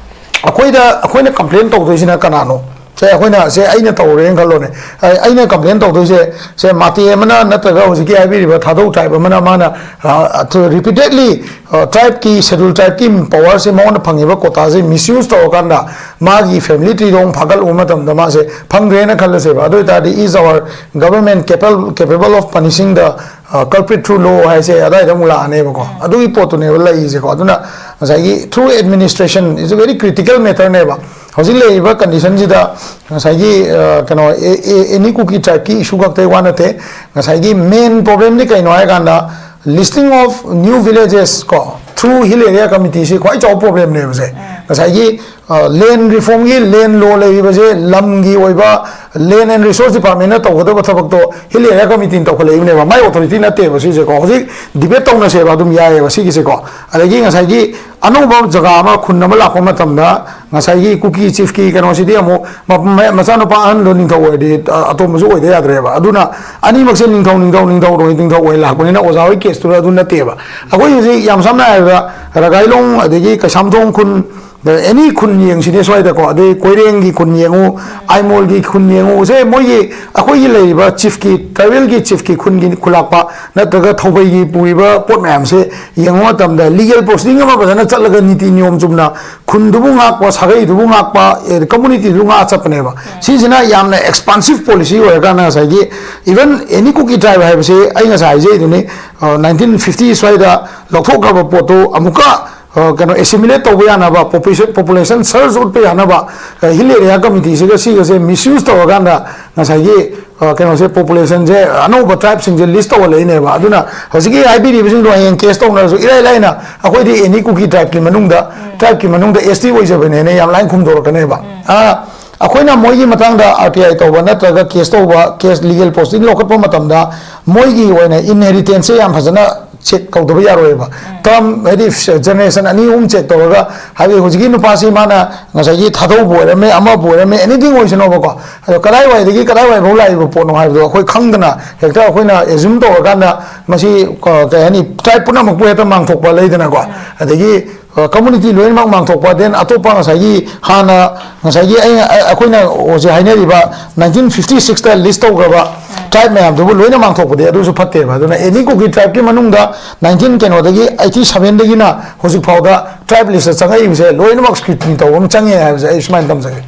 ꯑꯩꯈꯣꯏꯗ, ꯑꯩꯈꯣꯏꯅ ꯀꯝꯄ꯭ꯂꯦꯟ ꯇꯧꯗꯣꯏꯁꯤꯅ ꯀꯅꯥꯅꯣ? ꯁꯦ, ꯑꯩꯈꯣꯏꯅ, ꯁꯦ, ꯑꯩꯅ ꯇꯧꯔꯦꯅ ꯈꯜꯂꯣꯅꯦ꯫ ꯑꯩ-, ꯑꯩꯅ ꯀꯝꯄ꯭ꯂꯦꯟ ꯇꯧꯗꯣꯏꯁꯦ, ꯁꯦ, ꯃꯥꯇꯦ ꯑꯃꯅ ꯅꯠꯇ꯭ꯔꯒ ꯍꯧꯖꯤꯛꯀꯤ ꯍꯥꯏꯕꯤꯔꯤꯕ ꯊꯥꯗꯧ ꯇ꯭ꯔꯥꯏꯕ ꯑꯃꯅ, ꯃꯥꯅ, ꯑ, ꯔꯤꯄꯤꯇꯦꯗꯂꯤ, ꯑ, ꯇ꯭ꯔꯥꯏꯕꯀꯤ, ꯁꯦꯗꯨꯜ ꯇ꯭ꯔꯥꯏꯕꯀꯤ ꯄꯋꯥꯔꯁꯦ, ꯃꯉꯣꯟꯗ ꯐꯪꯉꯤꯕ ꯀꯣꯇꯥꯁꯦ ꯃꯤꯁꯌꯨꯁ ꯇꯧꯔꯀꯥꯟꯗ ꯃꯥꯒꯤ ꯐꯦꯃꯤꯂꯤ ꯇ꯭ꯔꯤꯗꯣ ꯑꯃꯨꯛ ꯐꯥꯒꯠꯂꯨꯕ ꯃꯇꯝꯗ ꯃꯥꯁꯦ ꯐꯪꯗ꯭ꯔꯦꯅ ꯈꯜꯂꯁꯦꯕ꯫ ꯑꯗꯨ ꯑꯣꯏꯇꯥꯔꯗꯤ, is our government capable, capable of punishing the, uh, culprit through law ꯍꯥꯏꯁꯦ ꯑꯗꯥꯏꯗ ꯑꯃꯨꯛ ꯂꯥꯛꯑꯅꯦꯕꯀꯣ꯫ ꯑꯗꯨꯒꯤ ꯄꯣꯠꯇꯨꯅꯦꯕ ꯂꯩꯔꯤꯁꯦꯀꯣ꯫ ꯑꯗꯨꯅ ꯉꯁꯥꯏꯒꯤ through administration is a very critical matterꯅꯦꯕ꯫ ꯍꯧꯖꯤꯛ ꯂꯩꯔꯤꯕ ꯀꯟꯗꯤꯁꯟꯁꯤꯗ ꯉꯁꯥꯏꯒꯤ, ꯑ, ꯀꯩꯅꯣ, ꯑꯦꯅꯤ ꯀꯨꯀꯤ ꯇ꯭ꯔꯥꯏꯕꯀꯤ ꯏꯁꯨ ꯈꯛꯇꯒꯤ ꯋꯥ ꯅꯠꯇꯦ꯫ ꯉꯁꯥꯏꯒꯤ ꯃꯦꯟ ꯄ꯭ꯔꯣꯕ꯭ꯂꯦꯝꯗꯤ ꯀꯩꯅꯣ ꯍꯥꯏ ꯀꯥꯟꯗ, listing of new villages ꯀꯣ, through Hill Area Committeeꯁꯤ ꯈ꯭ꯋꯥꯏ ꯆꯥꯎꯕ ꯄ꯭ꯔꯣꯕ꯭ꯂꯦꯝꯅꯦꯕꯁꯦ꯫ ꯉꯁꯥꯏꯒꯤ, ꯑ, ꯂꯦꯟ ꯔꯤꯐꯣꯔꯝꯒꯤ ꯂꯦꯟ ꯂꯣ ꯂꯩꯔꯤꯕꯁꯦ, ꯂꯝꯒꯤ ꯑꯣꯏꯕ ꯂꯦꯟ ꯑꯦꯟ ꯔꯤꯁꯣꯔꯁ ꯗꯤꯄꯥꯔꯠꯃꯦꯟꯅ ꯇꯧꯒꯗꯕ ꯊꯕꯛꯇꯣ ꯍꯤꯜ ꯑꯦꯔꯤꯌꯥ ꯀꯃꯤꯇꯤꯅ ꯇꯧꯈꯠꯂꯛꯏꯕꯅꯦꯕ, ꯃꯥꯏ ꯑꯣꯊꯣꯔꯤꯇꯤ ꯅꯠꯇꯦꯕ ꯁꯤꯁꯦꯀꯣ꯫ ꯍꯧꯖꯤꯛ ꯗꯤꯕꯦꯠ ꯇꯧꯅꯁꯦꯕ, ꯑꯗꯨꯝ ꯌꯥꯏꯑꯕ ꯁꯤꯒꯤꯁꯦꯀꯣ꯫ ꯑꯗꯒꯤ ꯉꯁꯥꯏꯒꯤ ꯑꯅꯧꯕ ꯖꯒꯥ ꯑꯃ, ꯈꯨꯟ ꯑꯃ ꯂꯥꯛꯄ ꯃꯇꯝꯗ, ꯉꯁꯥꯏꯒꯤ ꯀꯨꯀꯤ ꯆꯤꯐꯀꯤ ꯀꯩꯅꯣꯁꯤꯗꯤ ꯑꯃꯨꯛ ꯃ-, ꯃ-, ꯃꯆꯥꯅꯨꯄꯥ ꯑꯍꯟꯗꯣ ꯅꯤꯡꯊꯧ ꯑꯣꯏꯔꯗꯤ, ꯑ, ꯑꯇꯣꯝꯕꯁꯨ ꯑꯣꯏꯗ ꯌꯥꯗ꯭ꯔꯦꯕ꯫ ꯑꯗꯨꯅ ꯑꯅꯤꯃꯛꯁꯦ ꯅꯤꯡꯊꯧ, ꯅꯤꯡꯊꯧ, ꯅꯤꯡꯊꯧ, ꯅꯤꯡꯊꯧ ꯑꯣꯏ ꯂꯥꯛꯄꯅꯤꯅ ꯑꯣꯖꯥ ꯍꯣꯏ ꯀꯦꯁꯇꯨꯗ ꯑꯗꯨ ꯅꯠꯇꯦꯕ꯫ ꯑꯩꯈꯣꯏ ꯍꯧꯖꯤꯛ ꯌꯥꯝ ꯁꯝꯅ ꯍꯥꯏꯔꯕꯗ ꯔꯒꯥꯏꯂꯣꯡ ꯑꯗꯒꯤ ꯀꯩꯁꯥꯝꯊꯣꯡ ꯈꯨꯟ, ꯑꯦꯅꯤ ꯈꯨꯟ ꯌꯦꯡꯁꯤꯅꯦ ꯁ꯭ꯋꯥꯏꯗꯀꯣ, ꯑꯗꯩ ꯀꯣꯏꯔꯦꯡꯒꯤ ꯈꯨꯟ ꯌꯦꯡꯉꯨ, ꯑꯥꯏꯃꯣꯜꯒꯤ ꯈꯨꯟ ꯌꯦꯡꯉꯨ, ꯁꯦ ꯃꯣꯏꯒꯤ, ꯑꯩꯈꯣꯏꯒꯤ ꯂꯩꯔꯤꯕ ꯆꯤꯐꯀꯤ, ꯇ꯭ꯔꯥꯏꯕꯦꯜꯒꯤ ꯆꯤꯐꯀꯤ ꯈꯨꯟꯒꯤ ꯈꯨꯂꯥꯛꯄ ꯅꯠꯇ꯭ꯔꯒ ꯊꯧꯕꯩꯒꯤ ꯄꯨꯔꯤꯕ ꯄꯣꯠ ꯃꯌꯥꯝꯁꯦ ꯌꯦꯡꯕ ꯃꯇꯝꯗ ꯂꯤꯒꯦꯜ ꯄ꯭ꯔꯣꯁꯤꯗꯤꯡ ꯑꯃ ꯐꯖꯅ ꯆꯠꯂꯒ ꯅꯤꯇꯤ ꯅꯤꯌꯣꯝ ꯆꯨꯝꯅ ꯈꯨꯟꯗꯨꯕꯨ ꯉꯥꯛꯄ, ꯁꯥꯒꯩꯗꯨꯕꯨ ꯉꯥꯛꯄ, ꯀꯝꯃꯨꯅꯤꯇꯤꯗꯨ ꯉꯥꯛꯑ ꯆꯠꯄꯅꯦꯕ꯫ ꯁꯤꯁꯤꯅ ꯌꯥꯝꯅ ꯑꯦꯛꯁꯄꯥꯟꯁꯤꯞ ꯄꯣꯂꯤꯁꯤ ꯑꯣꯏꯔꯀꯥꯟꯗ ꯉꯁꯥꯏꯒꯤ ꯏꯚꯟ ꯑꯦꯅꯤ ꯀꯨꯀꯤ ꯇ꯭ꯔꯥꯏꯕ ꯍꯥꯏꯕꯁꯤ ꯑꯩ ꯉꯁꯥꯏ ꯍꯥꯏꯖꯩꯗꯨꯅꯤ, ꯅꯥꯏꯟꯇꯤꯟ ꯐꯤꯐꯇꯤ ꯁ꯭ꯋꯥꯏꯗ ꯂꯧꯊꯣꯛꯈ꯭ꯔꯕ ꯄꯣꯠꯇꯨ ꯑꯃꯨꯛꯀ ꯑ, ꯀꯩꯅꯣ, ꯑꯦꯁꯤꯃꯤꯂꯦꯠ ꯇꯧꯕ ꯌꯥꯅꯕ, ꯄꯣꯄꯨꯂꯦꯁꯟ, ꯄꯣꯄꯨꯂꯦꯁꯟ ꯁꯔꯖ ꯎꯠꯄ ꯌꯥꯅꯕ, ꯑ, ꯍꯤꯜ ꯑꯦꯔꯤꯌꯥ ꯀꯃꯤꯇꯤꯁꯤꯒ ꯁꯤꯒꯁꯦ ꯃꯤꯁꯌꯨꯁ ꯇꯧꯔꯀꯥꯟꯗ ꯉꯁꯥꯏꯒꯤ, ꯑ, ꯀꯩꯅꯣꯁꯦ, ꯄꯣꯄꯨꯂꯦꯁꯟꯁꯦ ꯑꯅꯧꯕ ꯇ꯭ꯔꯥꯏꯕꯁꯤꯡꯁꯦ ꯂꯤꯁ ꯇꯧꯍꯜꯂꯛꯏꯅꯦꯕ꯫ ꯑꯗꯨꯅ ꯍꯧꯖꯤꯛꯀꯤ ꯍꯥꯏꯕꯤꯔꯤꯕꯁꯤꯡꯗꯣ ꯍꯌꯦꯡ ꯀꯦꯁ ꯇꯧꯅꯔꯁꯨ ꯏꯔꯥꯏ ꯂꯥꯏꯅ ꯑꯩꯈꯣꯏꯗꯤ ꯑꯦꯅꯤ ꯀꯨꯀꯤ ꯇ꯭ꯔꯥꯏꯕꯀꯤ ꯃꯅꯨꯡꯗ, ꯇ꯭ꯔꯥꯏꯕꯀꯤ ꯃꯅꯨꯡꯗ ꯑꯦꯁ ꯇꯤ ꯑꯣꯏꯖꯕꯅꯦꯅ ꯌꯥꯝ ꯂꯥꯏꯅ ꯈꯨꯝꯗꯣꯔꯛꯀꯅꯦꯕ꯫ ꯑ, ꯑꯩꯈꯣꯏꯅ ꯃꯣꯏꯒꯤ ꯃꯇꯥꯡꯗ ꯑꯥꯔ ꯇꯤ ꯑꯥꯏ ꯇꯧꯕ ꯅꯠꯇ꯭ꯔꯒ ꯀꯦꯁ ꯇꯧꯕ, ꯀꯦꯁ ꯂꯤꯒꯦꯜ ꯄ꯭ꯔꯣꯁꯤꯗꯤꯡ ꯂꯧꯈꯠꯄ ꯃꯇꯝꯗ ꯃꯣꯏꯒꯤ ꯑꯣꯏꯅ ꯏꯟꯍꯦꯔꯤꯇꯦꯟꯁꯁꯦ ꯌꯥꯝ ꯐꯖꯅ ꯆꯦꯛ ꯇꯧꯗꯕ ꯌꯥꯔꯣꯏꯕ꯫ ꯇꯔꯝ ꯍꯥꯏꯗꯤ ꯖꯦꯅꯦꯔꯦꯁꯟ ꯑꯅꯤ ꯑꯍꯨꯝ ꯆꯦꯛ ꯇꯧꯔꯒ, ꯍꯥꯏꯗꯤ ꯍꯧꯖꯤꯛꯀꯤ ꯅꯨꯄꯥꯁꯤ ꯃꯥꯅ ꯉꯁꯥꯏꯒꯤ ꯊꯥꯗꯧꯕ ꯑꯣꯏꯔꯝꯃꯦ, ꯑꯃꯕꯨ ꯑꯣꯏꯔꯝꯃꯦ, ꯑꯦꯅꯤꯊꯤꯡ ꯑꯣꯏꯁꯅꯣꯕꯀꯣ, ꯑꯗꯣ ꯀꯗꯥꯏꯋꯥꯏꯗꯒꯤ ꯀꯗꯥꯏꯋꯥꯏꯐꯥꯎ ꯂꯥꯛꯏꯕ ꯄꯣꯠꯅꯣ ꯍꯥꯏꯕꯗꯣ ꯑꯩꯈꯣꯏ ꯈꯪꯗꯅ ꯍꯦꯛꯇ ꯑꯩꯈꯣꯏꯅ ꯑꯦꯖ꯭ꯌꯨꯝ ꯇꯧꯔꯀꯥꯟꯗ ꯃꯁꯤ, ꯑ, ꯀꯩ ꯍꯥꯏꯅꯤ, ꯇ꯭ꯔꯥꯏꯕ ꯄꯨꯝꯅꯃꯛꯄꯨ ꯍꯦꯛꯇ ꯃꯥꯡꯊꯣꯛꯄ ꯂꯩꯗꯅꯀꯣ, ꯑꯗꯒꯤ ꯀꯝꯃꯨꯅꯤꯇꯤ ꯂꯣꯏꯅꯃꯛ ꯃꯥꯡꯊꯣꯛꯄ, ꯗꯦꯟ ꯑꯇꯣꯞꯄ ꯉꯁꯥꯏꯒꯤ ꯍꯥꯟꯅ ꯉꯁꯥꯏꯒꯤ ꯑꯩꯅ, ꯑꯩꯈꯣꯏꯅ ꯍꯧꯖꯤꯛ ꯍꯥꯏꯅꯔꯤꯕ ꯅꯥꯏꯟꯇꯤꯟ ꯐꯤꯐꯇꯤ ꯁꯤꯛꯁꯇ ꯂꯤꯁ ꯇꯧꯈ꯭ꯔꯕ ꯇ꯭ꯔꯥꯏꯕ ꯃꯌꯥꯝꯗꯨꯕꯨ ꯂꯣꯏꯅ ꯃꯥꯡꯊꯣꯛꯄꯗꯤ ꯑꯗꯨꯁꯨ ꯐꯠꯇꯦꯕ꯫ ꯑꯗꯨꯅ ꯑꯦꯅꯤ ꯀꯨꯀꯤ ꯇ꯭ꯔꯥꯏꯕꯀꯤ ꯃꯅꯨꯡꯗ ꯅꯥꯏꯟꯇꯤꯟ ꯀꯩꯅꯣꯗꯒꯤ ꯑꯩꯠꯇꯤ ꯁꯚꯦꯟꯗꯒꯤꯅ ꯍꯧꯖꯤꯛ ꯐꯥꯎꯗ ꯇ꯭ꯔꯥꯏꯕ ꯂꯤꯁꯇ ꯆꯪꯉꯛꯏꯕꯁꯦ ꯂꯣꯏꯅꯃꯛ ꯁ꯭ꯀ꯭ꯔꯨꯇꯤꯅꯤ ꯇꯧꯕ ꯑꯃ ꯆꯪꯉꯦ ꯍꯥꯏꯕꯁꯦ ꯑꯩ ꯁꯨꯃꯥꯏꯅ ꯇꯝꯖꯒꯦ꯫